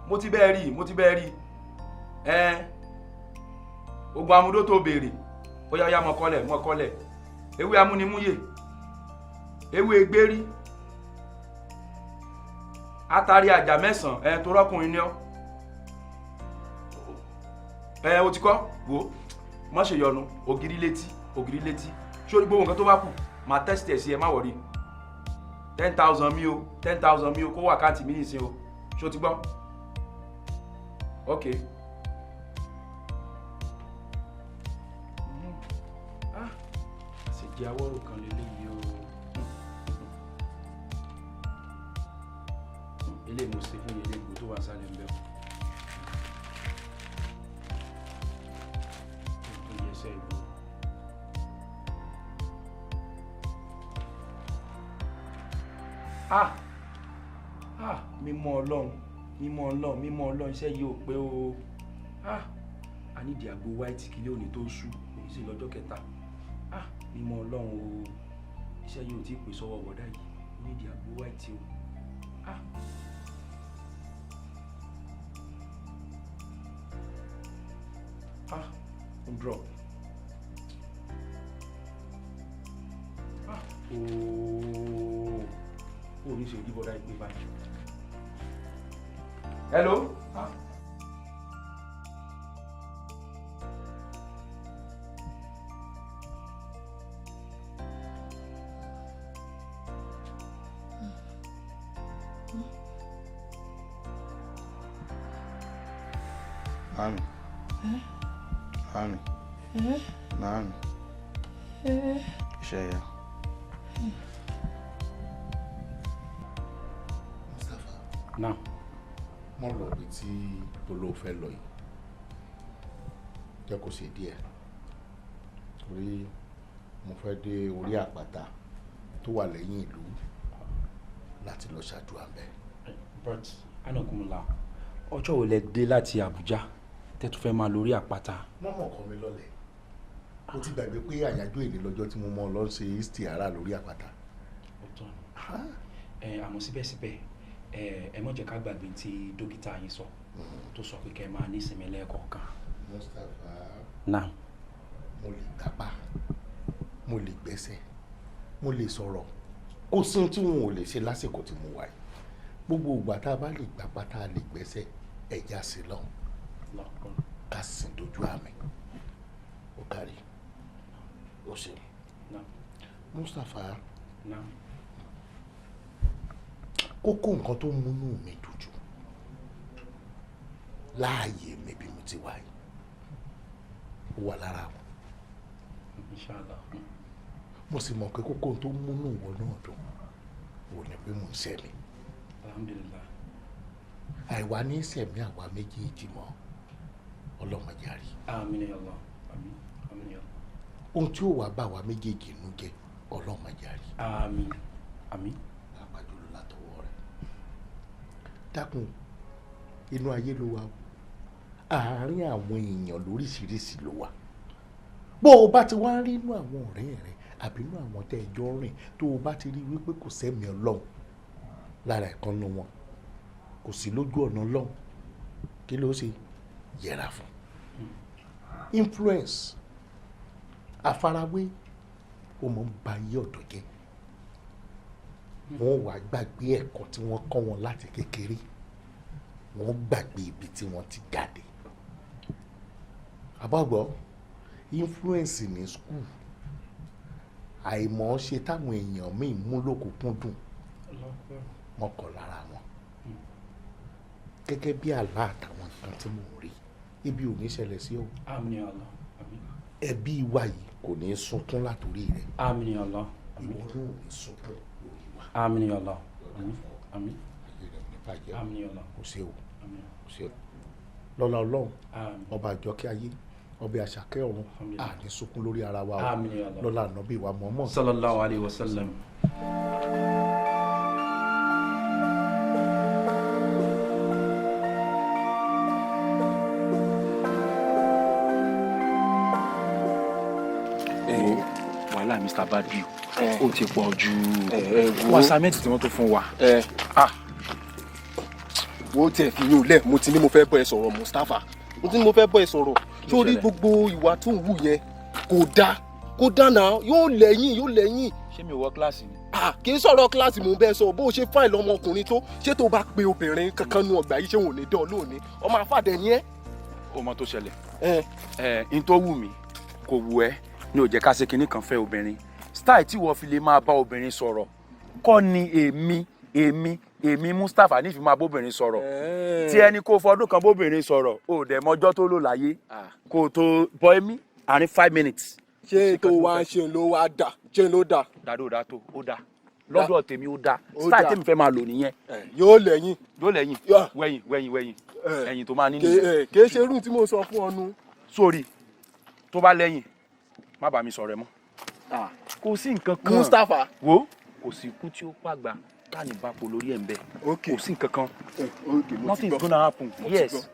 Mo ti bẹ́ẹ̀ rí, mo ti bẹ́ẹ̀ rí. Ẹ ogun amúdó tó béèrè, ó yá ó yá mọ kọ́lẹ̀, mọ kọ́lẹ̀. Ewé amúnimúyè, ewé gbérí, atari àjà mẹ́sàn-án, ẹ tó rọ́kùnrin ni ọ́. Ẹ o ti kọ́, wò ó, má ṣe yọnu, ògiri létí, ògiri létí. Ṣé o rí gbogbo nǹkan tó bá kù? Màá tẹ́sítì ẹ̀ sí ẹ, má wọ̀rí. 10,000 mi o, 10,000 mi o, kó wà káàtì mi nìsín o. Ṣé o ti gbọ́? Ok. Ah, àṣejẹ awọ́rò kan lélẹ́yìí o. Eléyìí mo ṣe fún yẹlé ìgbò tó wà sálẹ̀ ń bẹ̀ o. Tó yẹ ẹsẹ̀ ìgbò. Ah! Ah! Mímọ́ Ọlọ́run, mímọ́ Ọlọ́run, mímọ́ Ọlọ́run, iṣẹ́ yìí ò pé o. Ah! A nídìí àgbo white kílé òní tó ṣú, èyí sì lọ́jọ́ kẹta. Ah! Mímọ́ Ọlọ́run o, iṣẹ́ yìí ò tí ì pè sọ́wọ́ wọ̀dá yìí, ó nídìí àgbo white o. Ah! Ah! Ó drop. Ah! Ooo! Ó ní ṣe ìdíbọ̀dá ìpè báyìí. Hello? Ah. Mami. Mami. Mami. Iṣẹ́ ya. Now. Mo lọ ibi tí olóò fẹ́ lọ yìí, jẹ́ kó ṣe díẹ̀ torí mo fẹ́ dé orí àpáta tó wà lẹ́yìn ìlú láti lọ ṣàdúrà ńbẹ̀. But anagunla, ọjọ́ wo lẹ dé láti Àbújá tẹ́ tún fẹ́ máa lórí àpáta? Mọ́mọ́ kan mi lọ́lẹ̀, mo ti gbàgbé pé àyájọ́ èní lọ́jọ́ tí mo mọ́ ọ lọ ṣe istiara lórí àpáta. Ọ̀tọ̀ ni, àmọ́ síbẹ̀síbẹ̀ ẹ má jẹ́ ká gbàgbé tí dókítà yín sọ tó sọ pé kẹ́ ẹ máa nísinmi lẹ́ẹ̀kọ̀ọ̀kan. Mustapha, Naam. Mo lè gbápá, mo lè gbẹ́sẹ̀, mo lè sọ̀rọ̀, kò sí ohun tí wọn ò lè ṣe lásìkò tí mo wà yìí. Gbogbo ìgbà tá a bá lè gbápá tá a lè gbẹ́sẹ̀, ẹja sí lọ́hùn ká sì dojú àmì. Ó kárí, ó ṣe. Mustapha, kókó nǹkan tó múnú mi dùn jù láàyè mi bí mo ti wà yìí, ó wà lára wọn. Inshallah. Mo sì mọ̀ pé kókó tó múnú ìwọ náà dùn ò ní pé mò ń sẹ̀mí. Alhamdulillah. Àìwá ní sẹ̀mí àwa méjèèjì mọ́, ọlọ́mọdé àrí. Àmín ya Allah. Àmín. Àmín ya Allah. Ohun tí ó wà bá wa méjèèjì nú jẹ́, ọlọ́mọdé àrí. Àmín. Àmín. Àpàjùlọ látọwọ́ rẹ̀. Dákun, inú ayé ló wà o, àárín àwọn èèyàn lóríṣiríṣi ló wà. Bó o bá ti wá rí inú àwọn ọ̀rẹ́ rẹ àbí inú àwọn tẹ́ ẹ jọ rìn, tó o bá ti rí wípé kò sẹ́mi Ọlọ́run lára ìkànnì wọn, kò sí lójú ọ̀nà Ọlọ́run, kí ló ṣe? Yẹra fún. Influence, àfarawé, ó máa ń ba ayé ọ̀dọ́ jẹ́. Wọ́n wá gbàgbé ẹ̀kọ́ tí wọ́n kọ́ wọn láti kékeré, wọ́n gbàgbé ibi tí wọ́n ti jáde. Àbọ̀gbọ́, influence ní school, àìmọ̀ ṣe táwọn èèyàn míì mú lókùnkúndùn, wọ́n kọ̀ lára wọn. Gẹ́gẹ́ bí àlá àtàwọn nǹkan tí mò ń rí, ibi ò ní ṣẹlẹ̀ sí ọ. Àmín ya Allah. Àmín. Ẹbí wa yìí kò ní sunkún látòrí rẹ̀. Àmín ya Allah. Ìwọ náà ò ní sunkún lórí wa. Àmín ya Allah. Àmín. Àmín. Ayé rẹ̀ ò ní bàjẹ́ o. Àmín ya Allah. Kò ṣe o. Àmín. Kò ṣe o. Lọ́lá Ọlọ́run, Àmín. ọba àjọkẹ́ ayé, ọba àṣàkẹ́ ọ̀run, Alhamdulillah. àní sunkún lórí ara wa o. Àmín ya Allah. Lọ́lá ànábì wa Muhammad. Sallallahu alayhi wa sallam. Mr. Badru, ó ti pọ̀ jù. Wọ́n assignment tí wọ́n tó fún wa. Wo tiẹ̀ fi yín lẹ̀, mo ti ní mo fẹ́ bọ́ ẹ sọ̀rọ̀, Mustapha. Mo ti ní mo fẹ́ bọ́ ẹ sọ̀rọ̀. Sórí gbogbo ìwà tó ń wù yẹn kò dáa, kò dáa náà, yóò lẹ́yìn, yóò lẹ́yìn. Ṣé mi ò wọ kíláàsì ni? Kì í sọ̀rọ̀ kíláàsì mò ń bẹ́ẹ̀ sọ. Bó o ṣe fáìlì ọmọkùnrin tó ṣé tó bá pe obìnrin kankan nu ọgbà yìí, ṣé òun ò ní dán lónìí? Ọmọ àfàdé ni ẹ́. O mọ tó ṣẹlẹ̀. Ẹ n tó wù mí kò wù ẹ́ ni ò jẹ́ ká ṣe kinní kan fẹ́ obìnrin. Style tí wọ́n fi lè máa bá obìnrin sọ̀rọ̀ kọ́ ni èmi Mustapha ní fi máa bóbìnrin sọ̀rọ̀. Tí ẹni kó fọdún kan bóbìnrin sọ̀rọ̀, ò dẹ̀ mọjọ́ tó lò láyé kó tó bọ́ èmi àárín 5 minutes. Ṣé tó wá ń ṣe ló wá dà? Ṣé ló dà? Dàdó dà tó ó dà lọ́dọ̀ tèmi, ó dà. Style tèmi fẹ́ máa lò nìyẹn. Yóò lẹ́yìn. Yóò lẹ́yìn, wẹ̀yìn wẹ̀yìn wẹ̀yìn, ẹ̀yìn tó máa ní nìyẹn. Kì í ṣe irú tí mo sọ fún ọ nu. Sórí tó bá lẹ́yìn, má bàa mi sọ̀rọ̀ ẹ mọ́. Kò sí nǹkan kan. Mustapha. Wo, kò sí ikú tí ó pàgbà táni bá po lórí ẹ̀ ń bẹ̀. Kò sí nǹkan kan. Nothing is gonna happen. Yes.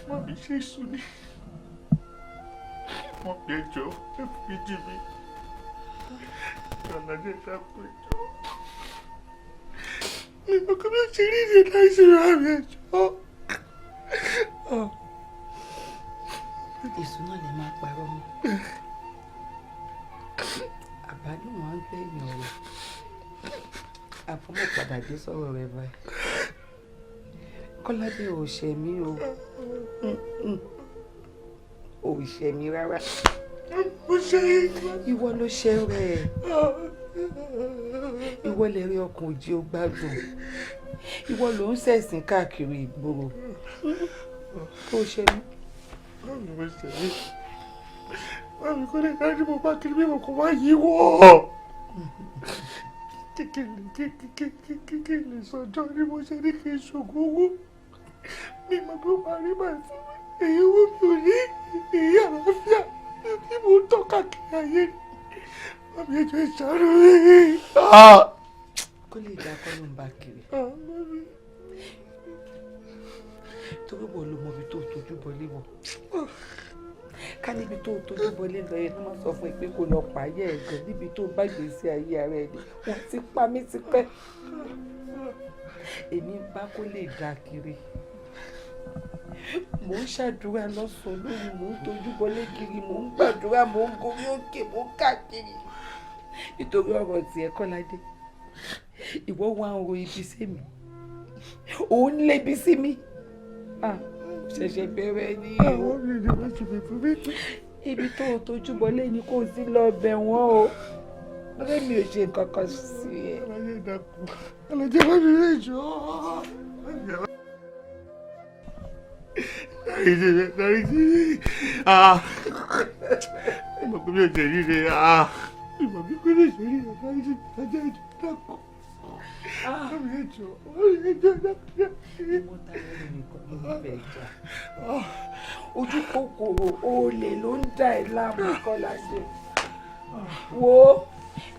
Wọ́n mi ṣe sùn ní. Wọ́n fi ẹjọ́ ẹ fi jì mí. Àlàyé dákun ẹjọ́. Mi ò kọ́ bí ó ṣe rí ìdí láìsí ra mi ẹjọ́. Èso náà lè máa parọ́ mọ́. Àbálòmọ̀ á gbẹ̀yìn ọ̀rọ̀. Àfọmọ́ padà dé sọ̀rọ̀ rẹ̀ báyìí. Kọ́ládé, ò ṣẹ̀ mí o, ò ṣẹ̀ mí rárá. Ìwọ ló ṣe rẹ̀. Ìwọ lè rí ọkùn òjì ó gbádùn. Ìwọ ló ń ṣẹ̀sìn káàkiri ìgboro. Kó ṣe mí. Báwo ṣe mí? Báwo kò lè dájú mo bá kiri bí mo kò wá yí wọ́? Kékeré lè sọjọ́ ni mo ṣe ní kí n ṣògùn owó. Mi mọ̀ bí ó máa rí màá fún mi. Èyí owó mi ò ní èyí àlàáfíà tí mo ń tọ́ka kiri ayé ni. Màmí, ẹjọ́ ìṣàánú mi. Kó lè dá kọ́ ló ń bá kiri. Torí wọ́n ló mọ ibi tó tójú bọlé wọ̀. Ká níbi tó tójú bọlé lọ yẹn ló máa sọ fún ẹ pé kó lọ pààyẹ ẹ gan níbi tó bá gbèsè ayé ara ẹ ni wọ́n ti pa mí tipẹ́. Èmi ń bá kó lè dá kiri. Mò ń ṣàdúrà lọ́sàn-án lóru, mò ń tójú bọlé kiri, mò ń gbàdúrà, mò ń gorí òkè, mò ń káàkiri nítorí ọ̀rọ̀ tiẹ̀, Kọ́ládé. Ìwọ wá ń ro ibi sí mi, òun lébi sí mi. Ṣẹ̀ṣẹ̀ bẹ̀rẹ̀ ní o. Ibi tó o tójú bọlé ni kò sí lọ bẹ̀ wọ́n o. Lórí mi ò ṣe nǹkan kan sí ẹ. Alájẹ bá mi rí ìjọ. Dáríjì mi, dáríjì mi. Mo kò mi ò jẹ ríre. Ìmọ̀ mi kò lè ṣe ríre. Dáríjì mi, alájẹ ìjọ dákun. Mami, ẹjọ́, mami, ẹjọ́ dákun. Mo ta lẹ́nu nìkan ló ń bẹ̀ jà. Ojú kòkòrò olè ló ń dà ẹ́ láàmú, Kọ́ládé. Wo,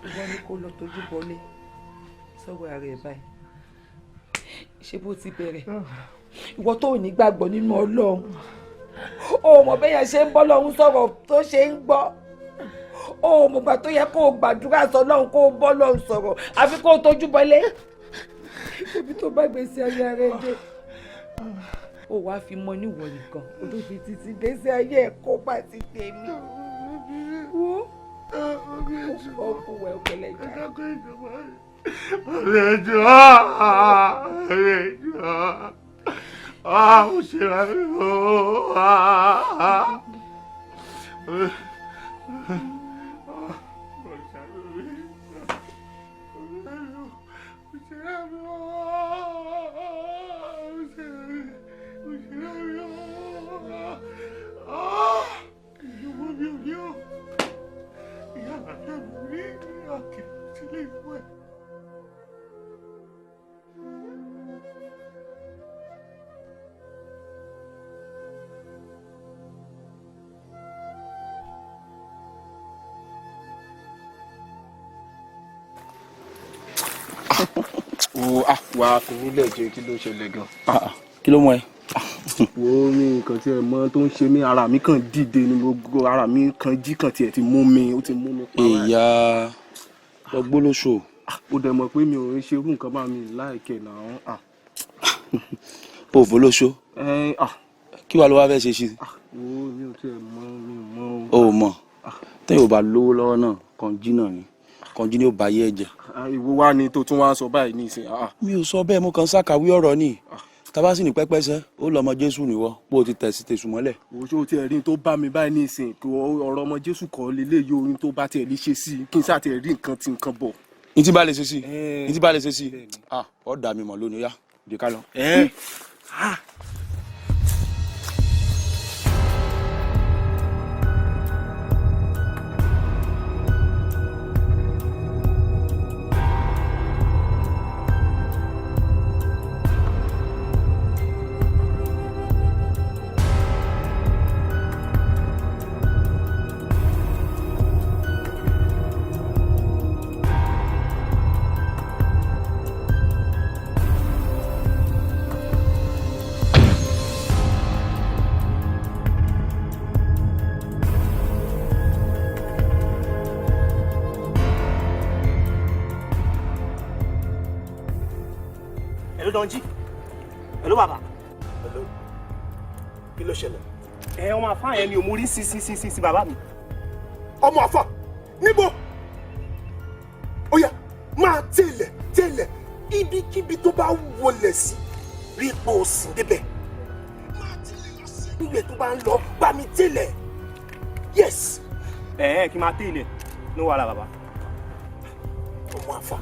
ìwọ ni kò lọ tójú bọlé sọ́wọ́ ara ẹ̀ báyìí. Ṣé bó ti bẹ̀rẹ̀? Ìwọ tó ò ní gbàgbọ́ nínú Ọlọ́run. O mọ̀ bẹ́yẹn ṣe ń bọ́ lọ́hún sọ̀rọ̀ tó ṣe ń gbọ́. O mọ̀ gbà tó yẹ kó o gbàdúrà sọlọ́hún, kó o bọ́ lọ́hún sọ̀rọ̀, àfi kó o tójú bọlé. Ibi tó bá gbèsè ayé ara ẹ dé. O wàá fi mọ níwọ̀ nìkan, o tó fi títí gbèsè ayé ẹ̀ kó bá ti tèmi. Wo, ọkùnrin ọ̀pẹ̀lẹ̀ jà. Mami, ẹjọ́, mami, ẹjọ́. Ó ṣe ra mi o. O ah, wà á fi nílẹ̀ jẹ́, kí ló ṣẹlẹ̀ gan? Kí ló mú ẹ? Wo mi nǹkan tí ẹ mọ tó ń ṣe mí, ara mi kàn dìde ni, gbogbo ara mi kan jí kan tiẹ̀ ti mú mi, ó ti mú mi pa. Ìyá lọ gbólóṣò. Ó dẹ̀ mọ̀ pé mi ò ń ṣe irú nǹkan bá mi láìkẹ̀ náà. O ò fọlóṣó. Kí wàá ló wá fẹ́ ṣe sí. Wo mi ò tiẹ̀ mọ̀, mi ò mọ̀. O ò mọ̀ tẹ́yìn ò bá lówó lọ́wọ́ náà, kànjí náà ni, kànjí ni ó bá yé ẹ̀jẹ̀. Ìwọ wá ni tó tún wá sọ báyìí ní ìsìn. Mi ò sọ bẹ́ẹ̀, mo kàn ṣàkàwé ọ̀rọ̀ ni. Tábà sì ní pẹ́pẹ́sẹ́ ó lọ́mọ Jésù níwọ bó o ti tẹ̀ sí tẹ̀sùn mọ́lẹ̀. Òṣò tí ẹ̀rí tó bá mi báyìí ní ìsìn, kí ọ̀rọ̀ ọmọ Jésù kọ́ lélẹ́yìí, orin tó bá tiẹ̀ lè ṣe sí i, kí n sáà tiẹ̀ rí nǹkan tí nǹkan bọ̀. Ní tí bá lè ṣe sí i, ní tí bá lè ṣe sí i, ọ̀ dà mí mọ̀ lónìí, ó yá dé ká lọ. Dọ́njí. Hello bàbá. Hello. Kí ló ṣẹlẹ̀? Ẹ ọmọ àfa yẹn ni òmùrí sí sí sí sí sí bàbá mi. Ọmọ àfa níbo? Ó yá máa tẹ̀lẹ̀ tẹ̀lẹ̀ ibikíbi tó bá wọlé sí rí ipò òsì débẹ̀. Máa tẹ̀lé lọ sí ìwé tó bá ń lọ bá mi tẹ̀lẹ̀. Yes. Ẹ kí n máa tẹ̀lé ní wàhálà bàbá. Ọmọ àfa.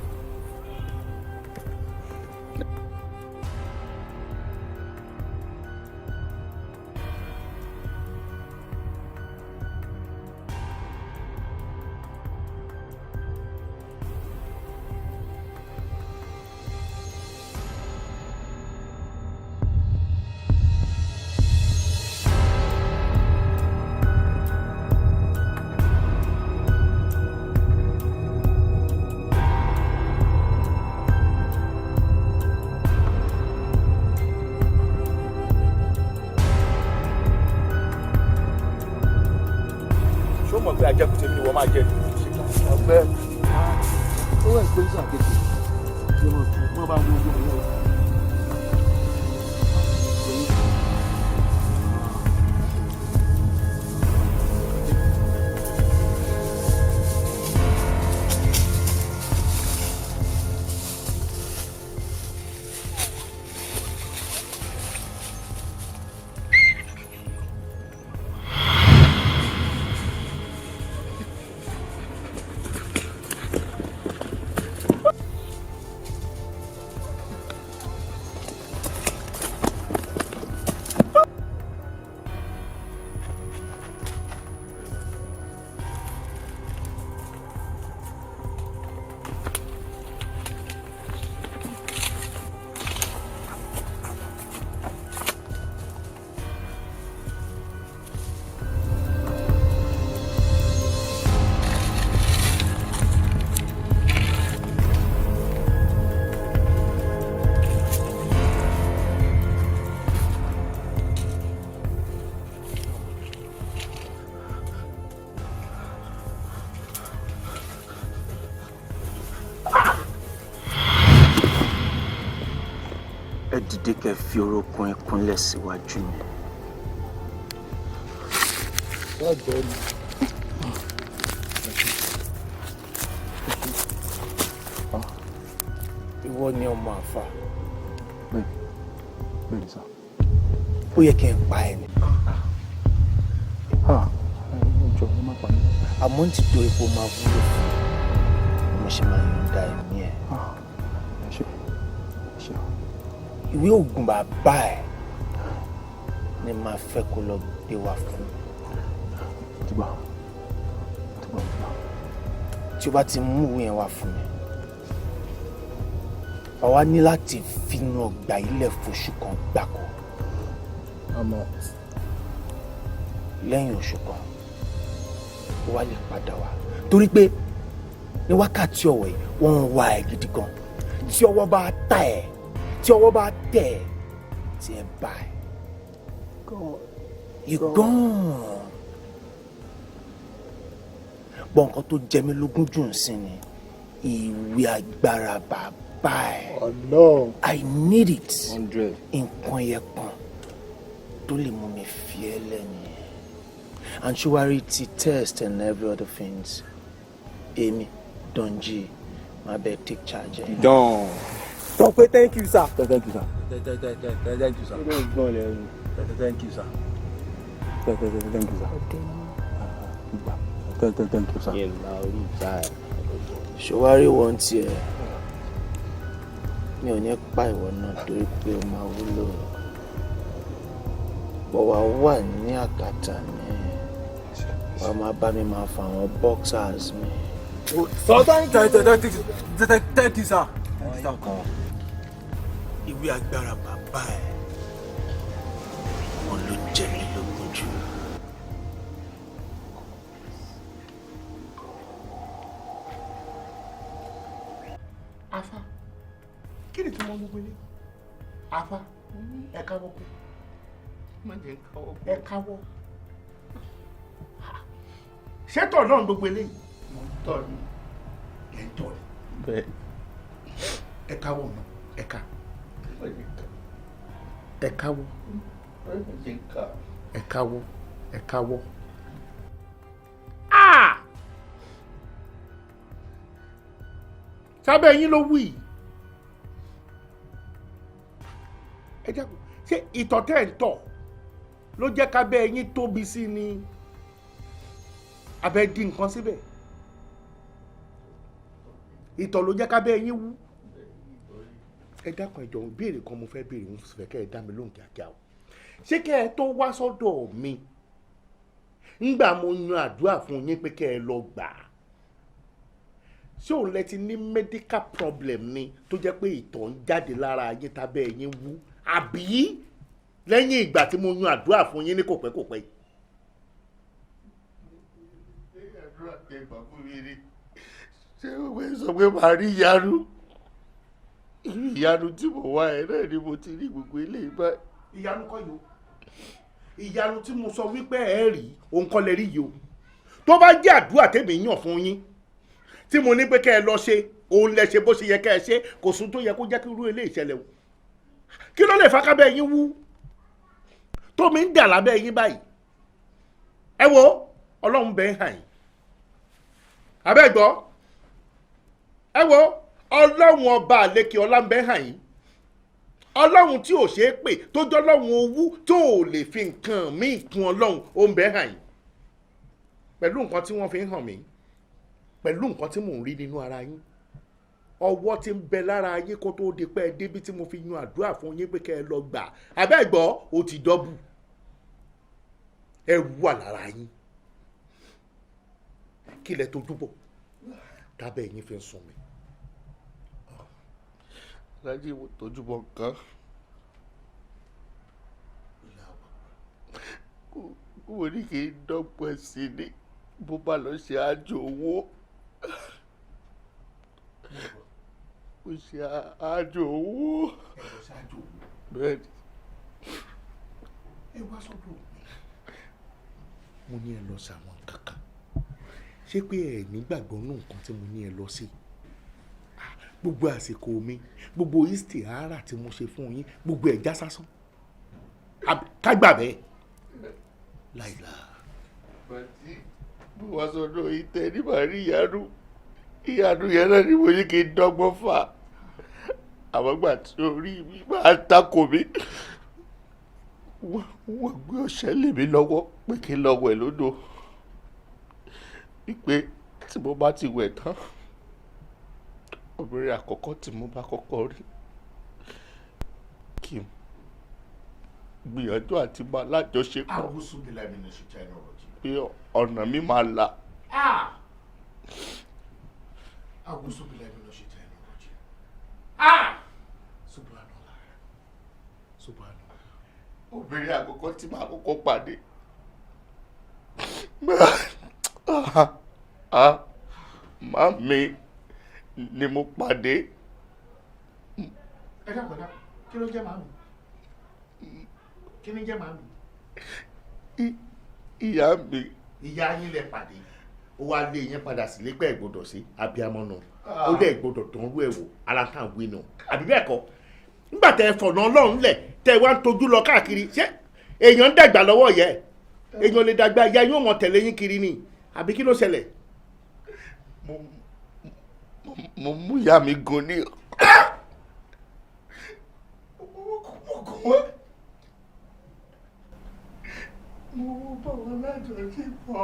Ọgbẹ́ ó wà pé sàkété ṣé mo tún mọ́ bá gbogbo ẹ̀ lọ. Ẹ dìde kẹ́ fi orókún ẹ kúnlẹ̀ síwájú mi. Ìwọ ni ọmọ àfa. Bẹ́ẹ̀ni sá. Ó yẹ kí n pa ẹ ni. Jọ ẹ má pa mí. Àmọ́ ní tìtorí pé ó máa wúlò fún mi, mo ṣe máa yọ̀ǹda ẹ̀mí ẹ̀. Ìwé ògùn bàbá ẹ̀ ni màá fẹ́ kó lọ gbé wá fún mi. Tí o bá ti mú ìwé yẹn wá fún mi, wàá wá ní láti finú ọgbà ilẹ̀ fóṣù kan gbáko. Àmọ́ lẹ́yìn oṣù kan, ó wá lè padà wá torí pé ní wákàtí ọ̀wọ̀ yìí wọ́n ń wá ẹ gidi gan. Tí ọwọ́ bá ta ẹ̀, tí ọwọ́ bá tẹ̀ ẹ́, tí ẹ bá ẹ. Gone. You gone. Bọ̀ nǹkan tó jẹ mí lógún jù ń sìn ni ìwé agbára bàbá ẹ̀. Ọlọ́run. I need it. Nǹkan yẹn kan tó lè mú mi fi ẹ́ lẹ́yìn. And ṣùwárí ti test and every other things. Èmi, Donji, máa bẹ take charge ẹ̀. Done. Sọ pé thank you, sir. Thank you, sir. Thank you, sir. Thank you, sir. Thank you, sir. Thank you, sir. Ṣùwárí wọn tiẹ̀, mi ò ní pa ìwọ náà torí pé o máa wúlò. Bọ̀ wá wà ní àkàtà mi, wàá máa bá mi máa fa àwọn boxers mi. Sọ thank you, thank you, sir. Ìwé agbára bàbá ẹ̀ wọn ló jẹ mí lógún jù. Afa, kí ni tí mo gbogbo ilé? Afa, ẹ káwọ́ kú. Má jẹ́ káwọ́ kú. Ẹ káwọ́. Ṣé tọ̀ náà gbogbo eléyìí? Mo ń tọ̀ ni. Ẹ ń tọ̀ ni. Bẹ́ẹ̀. Ẹ káwọ́ náà, ẹ ká. Ẹ káwọ́. Ẹ káwọ́. Ẹ káwọ́. Ah! Sábẹ́ yín ló wù yìí. Ẹ jákòó, ṣé ìtọ̀ tẹ́ ń tọ̀ ló jẹ́ kábẹ́ yín tóbi sí ni? Abẹ́ dín nǹkan síbẹ̀. Ìtọ̀ ló jẹ́ kábẹ́ yín wú. Ẹ dákun, ẹ jọ̀ọ́, ìbéèrè kan mo fẹ́ béèrè, mo sì fẹ́ kẹ́ ẹ dá mi lóhùn kíákíá o. Ṣé kẹ́ ẹ tó wá sọ́dọ̀ mi ńgbà mo yan àdúrà fún yín pé kẹ́ ẹ lọ gbà á, ṣé òun lẹ ti ní medical problem ni tó jẹ́ pé ìtọ̀ ń jáde lára yín tábẹ́ yín wú, àbí lẹ́yìn ìgbà tí mo yan àdúrà fún yín ní kòpẹ́kòpẹ́ yìí? Àdúrà tẹ gbà fún mi ni, ṣé o fẹ́ sọ pé màá rí ìyanu? Ìyanu tí mo wá ẹ náà ni mo ti rí gbogbo eléyìí báyìí. Ìyanu kọ́ yìí o. Ìyanu tí mo sọ wípé ẹ rí òun kọ́ lẹ rí yìí o. Tó bá jẹ́ àdúrà tèmi yàn fún yín tí mo ní pé kẹ́ ẹ lọ ṣe, òun lẹ ṣe bó ṣe yẹ kẹ́ ẹ ṣe, kò sún tó yẹ kó jẹ́ kí irú eléyìí ṣẹlẹ̀ o. Kí ló lè fa kábẹ́ yín wú tómi ń dà lábẹ́ yín báyìí? Ẹ wo Ọlọ́run bẹ́ẹ̀ hàn yín. Abẹ́ gbọ́, ẹ wo Ọlọ́run ọba àlekè ọlá ń bẹ́ẹ̀ hàn yín. Ọlọ́run tí ò ṣeé pè, tó jọ́ Ọlọ́run owú tó ò lè fi nǹkan míì kún Ọlọ́run, ó ń bẹ́ẹ̀ hàn yín. Pẹ̀lú nǹkan tí wọ́n fi ń hàn mí, pẹ̀lú nǹkan tí mò ń rí nínú ara yín, ọwọ́ tí ń bẹ lára yín kó tó di pé ẹ débi tí mo fi yan àdúrà fún yín pé kẹ́ ẹ lọ gbà, abẹ́ gbọ́, ó ti dọ́bù. Ẹrù wà lára yín. Kí lẹ tójú bọ̀ tábẹ́ yín fi ń sùn mí? Aláàjì, mo tójú bọ̀ nǹkan. Mo ní kí n dọ́gbọ́n sí ni bó bá lọ ṣe àjò owó. Mo ṣe àjò owó. Ẹ lọ ṣe àjò owó. Bẹ́ẹ̀ ni. Ẹ wá sọ́dọ̀ mi. Mo ní ẹ lọ ṣàwọn kankan. Ṣé pé ẹ nígbàgbọ́ nù nǹkan tí mo ní ẹ lọ sí? Gbogbo àsìkò mi, gbogbo istihara tí mo ṣe fún yín, gbogbo ẹ̀ já sásán. Ká gbà bẹ́ẹ̀. Láìla. Bàtí mo wá sọ́dọ̀ yìí tẹ́ ní màá rí ìyanu. Ìyanu yẹn náà ni mo ní kí n dọ́gbọ́n fà. Àmọ́ gbà tí orí mi máa takò mí, wọ́n gbé ọṣẹ lé mi lọ́wọ́ pé kí n lọ wẹ̀ lódò. Wípé tí mo bá ti wẹ̀ tán, obìnrin àkọ́kọ́ tí mo bá kọ́kọ́ rí, kí n gbìyànjú àti máa lájọṣepọ̀. Àwùsù bí láì nínú ṣe China ọ̀rọ̀ jì. Pé ọ̀nà mi máa là. Àwùsù bí láì nínú ṣe China ọ̀rọ̀ jì. Subhanallah. Subhanallah. Obìnrin àkọ́kọ́ tí màá kọ́kọ́ pàdé. Màmí ni mo pàdé. Ẹ dákun, ẹ dákun, kí ló jẹ́ màmí? Kí ni jẹ́ màmí? Ìyá mi. Ìyá yín lẹ pàdé, ó wá lé yín padà sílé pé ẹ gbọ́dọ̀ sí abiyamọ nù, ó dẹ̀ gbọ́dọ̀ dánrú ẹ̀ wò, ara tá à ń wí nù, àbí bẹ́ẹ̀ kọ́? Nígbà tẹ ẹ fọ̀nà Ọlọ́run lẹ̀, tẹ ẹ wá ń tojú lọ káàkiri, ṣé èèyàn ń dàgbà lọ́wọ́ yẹ? Èèyàn lè dàgbà, ìyá yóò mọ̀ tẹ̀lé yín kiri ni, àbí kí ló ṣẹlẹ̀? Mo mú ìyá mi gan ni. Mo bá wọn lájọṣepọ̀.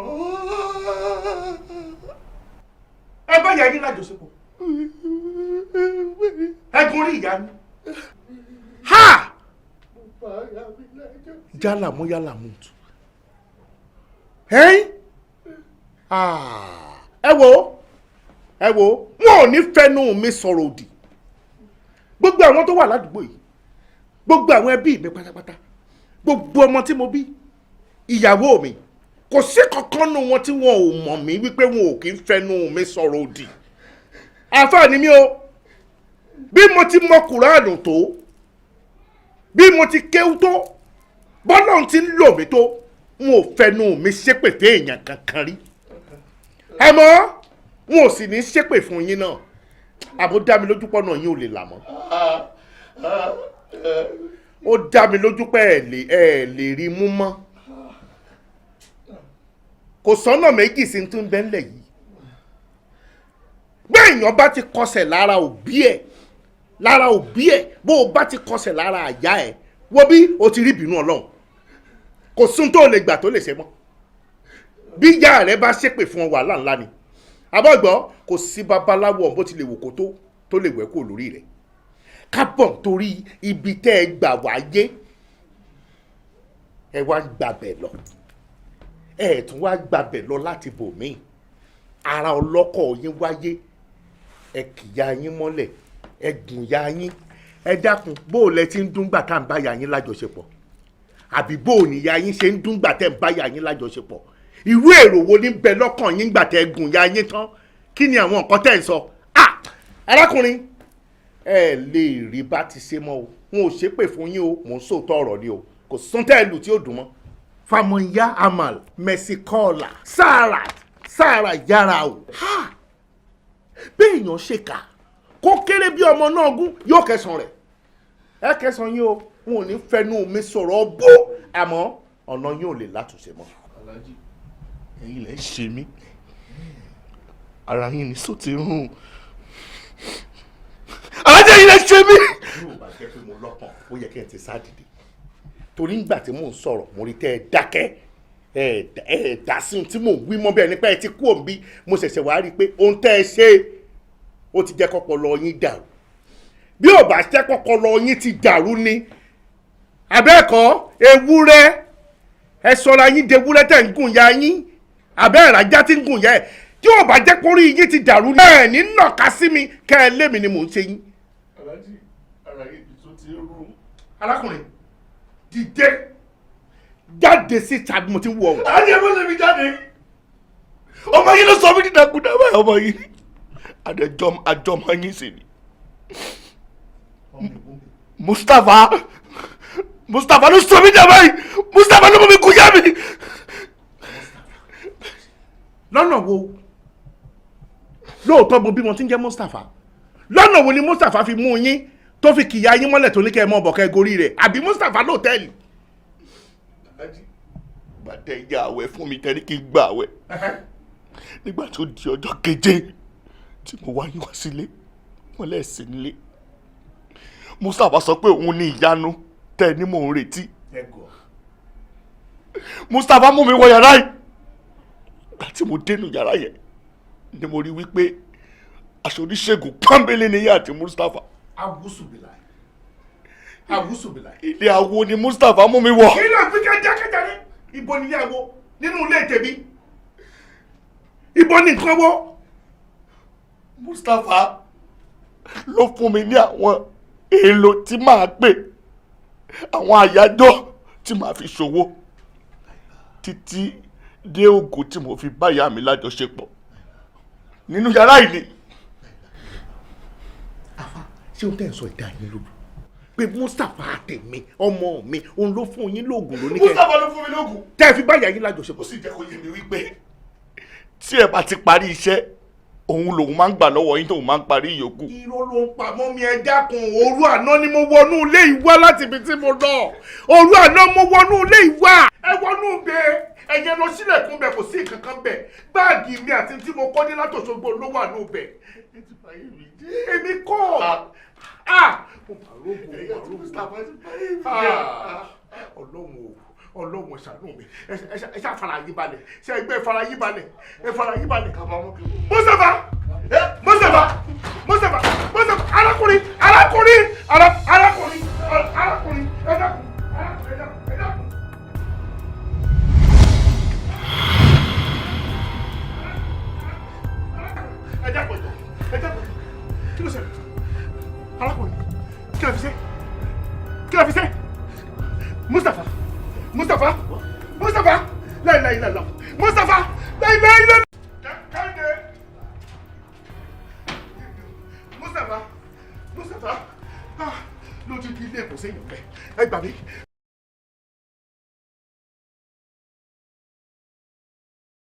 Ẹ bá ìyá yín lájọṣepọ̀? Ẹ gun orí ìyá yín? Ha! Jálà mú yálà mú tù. Ẹ wo, ẹ wo, wọn ò ní fẹnu mi sọ̀rọ̀ òdì. Gbogbo àwọn tó wà ládùúgbò yìí, gbogbo àwọn ẹbí mi pátápátá, gbogbo ọmọ tí mo bí, ìyàwó mi, kò sí kankan nù wọn tí wọn ò mọ̀ mí wípé wọn ò kí ń fẹnu mi sọ̀rọ̀ òdì. Àfààní mi o, bí mo ti mọ Kùránù tó, bí mo ti kéwú tó, bọ́lọ́run ti ń lò mí tó, n ò fẹnu mi ṣépè fún èèyàn kankan rí. Àmọ́ n ò sì ní ṣépè fún yín náà. Àmọ́ dá mi lójú pọ́nà yín ò lè là mọ́. Ó dá mi lójú pé ẹ lè rí mú mọ́. Kò sọ́nà méjì sí tún bẹ́ẹ̀ ńlẹ̀ yìí. Béèyàn bá ti kọsẹ̀ lára òbí ẹ̀, lára òbí ẹ̀, bó o bá ti kọsẹ̀ lára àyà ẹ̀, wo bí o ti rí ìbínú Ọlọ́run. Kò sún tó lè gbà tó lè ṣe mọ́. Bí ìyá rẹ bá ṣépè fún ọ, wàhálà ńlá ni. Àbọ̀gbọ́, kò sí babaláwo bó ti lè wò kó tó lè wẹ̀ kó lórí rẹ̀. Kábọ̀ torí ibi tẹ́ ẹ gbà wáyé, ẹ wá gbàbẹ̀ lọ, ẹ tún wá gbàbẹ̀ lọ láti bòmíì. Ara ọlọ́kọ̀ yín wáyé, ẹ kìyà yín mọ́lẹ̀, ẹ gùn ya yín. Ẹ dákun, bó o lẹ ti ń dún gbà tá à ń bá ya yín lájọṣepọ̀, àbí bó o níyà yín ṣe ń dún gbà tẹ́ ń bá ya yín lájọṣepọ̀? Irú èrò wo ní bẹ lọ́kàn yín gbà tẹ́ gùn ya yín tán? Kí ni àwọn nǹkan tẹ́ ń sọ? Ah, arákùnrin, ẹ lè rí bá ti ṣe mọ́ o. N ò ṣépè fún yín o, mò ń sòótọ́ ọ̀rọ̀ ni o. Kò sún tẹ́ ẹ lù tí ó dùn mọ́. Famonya Amal Mercy Kola Sara Sara yára o. Ha! Béèyàn ṣèkà kó kéré bí ọmọ náà gún, yóò kẹsàn rẹ̀. Ẹ kẹsàn yín o, n ò ní fẹnu mi sọ̀rọ̀ bó, àmọ́ ọ̀nà yín ò lè látúnṣe mọ́. Alhaji, ẹ̀yin lẹ ń ṣe mí, ara yín ni sọ ti rún. Alhaji, ẹ̀yin lẹ ń ṣe mí. Yóò bá jẹ́ pé mo lọ́kàn, ó yẹ kí ẹ ti sá dìde, torí ńgbà tí mò ń sọ̀rọ̀, mo rí tẹ́ ẹ dákẹ́, ẹ dá sí ohun tí mò ń wí mọ́, bẹ́ẹ̀ nípa ẹ ti kú òǹbí. Mo ṣẹ̀ṣẹ̀ wá rí i pé ohun tẹ́ ẹ ṣe ó ti jẹ́ kọ́pọlọ yín dàrú. Bí ò bá jẹ́ kọ́pọlọ yín ti dàrú ni abẹ́ẹ̀kọ́, ewúrẹ́ ẹ sọra yín dewúrẹ́ tẹ̀ ń gùn ya yín, abẹ́ ìrajà tí ń gùn ya ẹ̀. Tí ò bá jẹ́ kórí yín ti dàrú ni ẹ̀ ní nàka sí mi kẹ́ ẹ lémi ni mò ń ṣe yín. Alhaji, ara yín tó ti rún. Arákùnrin, dìde jáde síta bí mo ti ń wọ ọ̀hún. Alhaji, ẹ má lé mi jáde. Ọmọ yín ló sọ mí dídàkudà báyìí, ọmọ yín àdẹjọ àjọmọ yín sì ni. Mustapha ló sọ mí dà báyìí. Mustapha ló mú mi kú yá mi. Lọ́nà wo? Lóòótọ́ mo bímọ tí ń jẹ́ Mustapha. Lọ́nà wo ni Mustapha fi mú yín tó fi kìyà yín mọ́lẹ̀ tó ní kẹ́ ẹ mọ́ ọ̀bọ̀ kẹ́ ẹ gorí rẹ̀, àbí Mustapha lóòtẹ́ẹ̀lì? Alhaji, bàtẹ ìyá àwẹ̀ fún mi tẹ́lẹ̀ kí n gbà àwẹ̀. Nígbà tó di ọjọ́ keje tí mo wá yín wá sílé, wọ́n lẹ́sìn nílé. Mustapha sọ pé òun ní ìyanu tẹ́ ẹ ní mò ń retí. Mustapha mú mi wọ yàrá yìí. Ìgbà tí mo dénú yàrá yẹn ni mo rí wípé aṣọ oníṣègùn pọ́nbélé ni yín àti Mustapha. Awúsùbìlà, awúsùbìlà. Ilé awo ni Mustapha mú mi wọ. Kí ló fi ká jákèjádé? Ibo ni ilé awo nínú ilé tèmi? Ibo ni nǹkan wọ? Mustapha ló fún mi ní àwọn èlò tí màá pè, àwọn àyájọ́ tí màá fi ṣòwò, títí dé ògùn tí mo fi bá ìyá mi lájọṣepọ̀ nínú yàrá yìí ni. Àfa, ṣé o tẹ́ ń sọ ìdá yín lójú? Pé Mustapha àtẹ̀mí ọmọ mi òun ló fún yín lóògùn lóníkẹ́. Mustapha ló fún mi lóògùn. Tẹ́ ẹ fi báyà yín lájọṣepọ̀. Ó sì jẹ́ kó yé mi wípé tí ẹ bá ti parí iṣẹ́, òun lòun máa ń gbà lọ́wọ́ yín, tóun máa ń parí ìyókù. Irọ́ ló ń pa mọ́ mi. Ẹ dákun, òru àná ni mo wọnú ilé ìwá láti ibi tí mo lọ. Òru àná mo wọnú ilé ìwá. Ẹ wọnú bẹ, ẹ̀yẹ lọ sílẹ̀kùn bẹ̀, kò sí nǹkan kan bẹ̀. Báàgì mi àti tí mo kọ́ dé látòṣogbo ló wà ní bẹ̀. Èmi kọ́, ah, mo mà rógùn, mo mà rógùn. Ah, Ọlọ́run o, Ọlọ́run, ṣàánú mi. Ẹ ṣá fara yín balẹ̀. Ṣe ẹgbẹ́ fara yín balẹ̀, ẹ fara yín balẹ̀. Mustapha, Mustapha, Mustapha, Mustapha! Arákùnrin, arákùnrin, arákùnrin, arákùnrin, ẹ dákun, ẹ dákun, ẹ dákun. Ẹ dákun, ẹ dákun. Kí ló ṣẹlẹ̀? Arákùnrin, kí ló fi ṣe? Kí ló fi ṣe? Mustapha, Mustapha, Mustapha! La ilaha illallah! Mustapha, la ilaha illallah! Kẹ́hìndé! Mustapha, Mustapha! Ah, lójú ilé kò séyàn bẹ́ẹ̀. Ẹ gbà mí.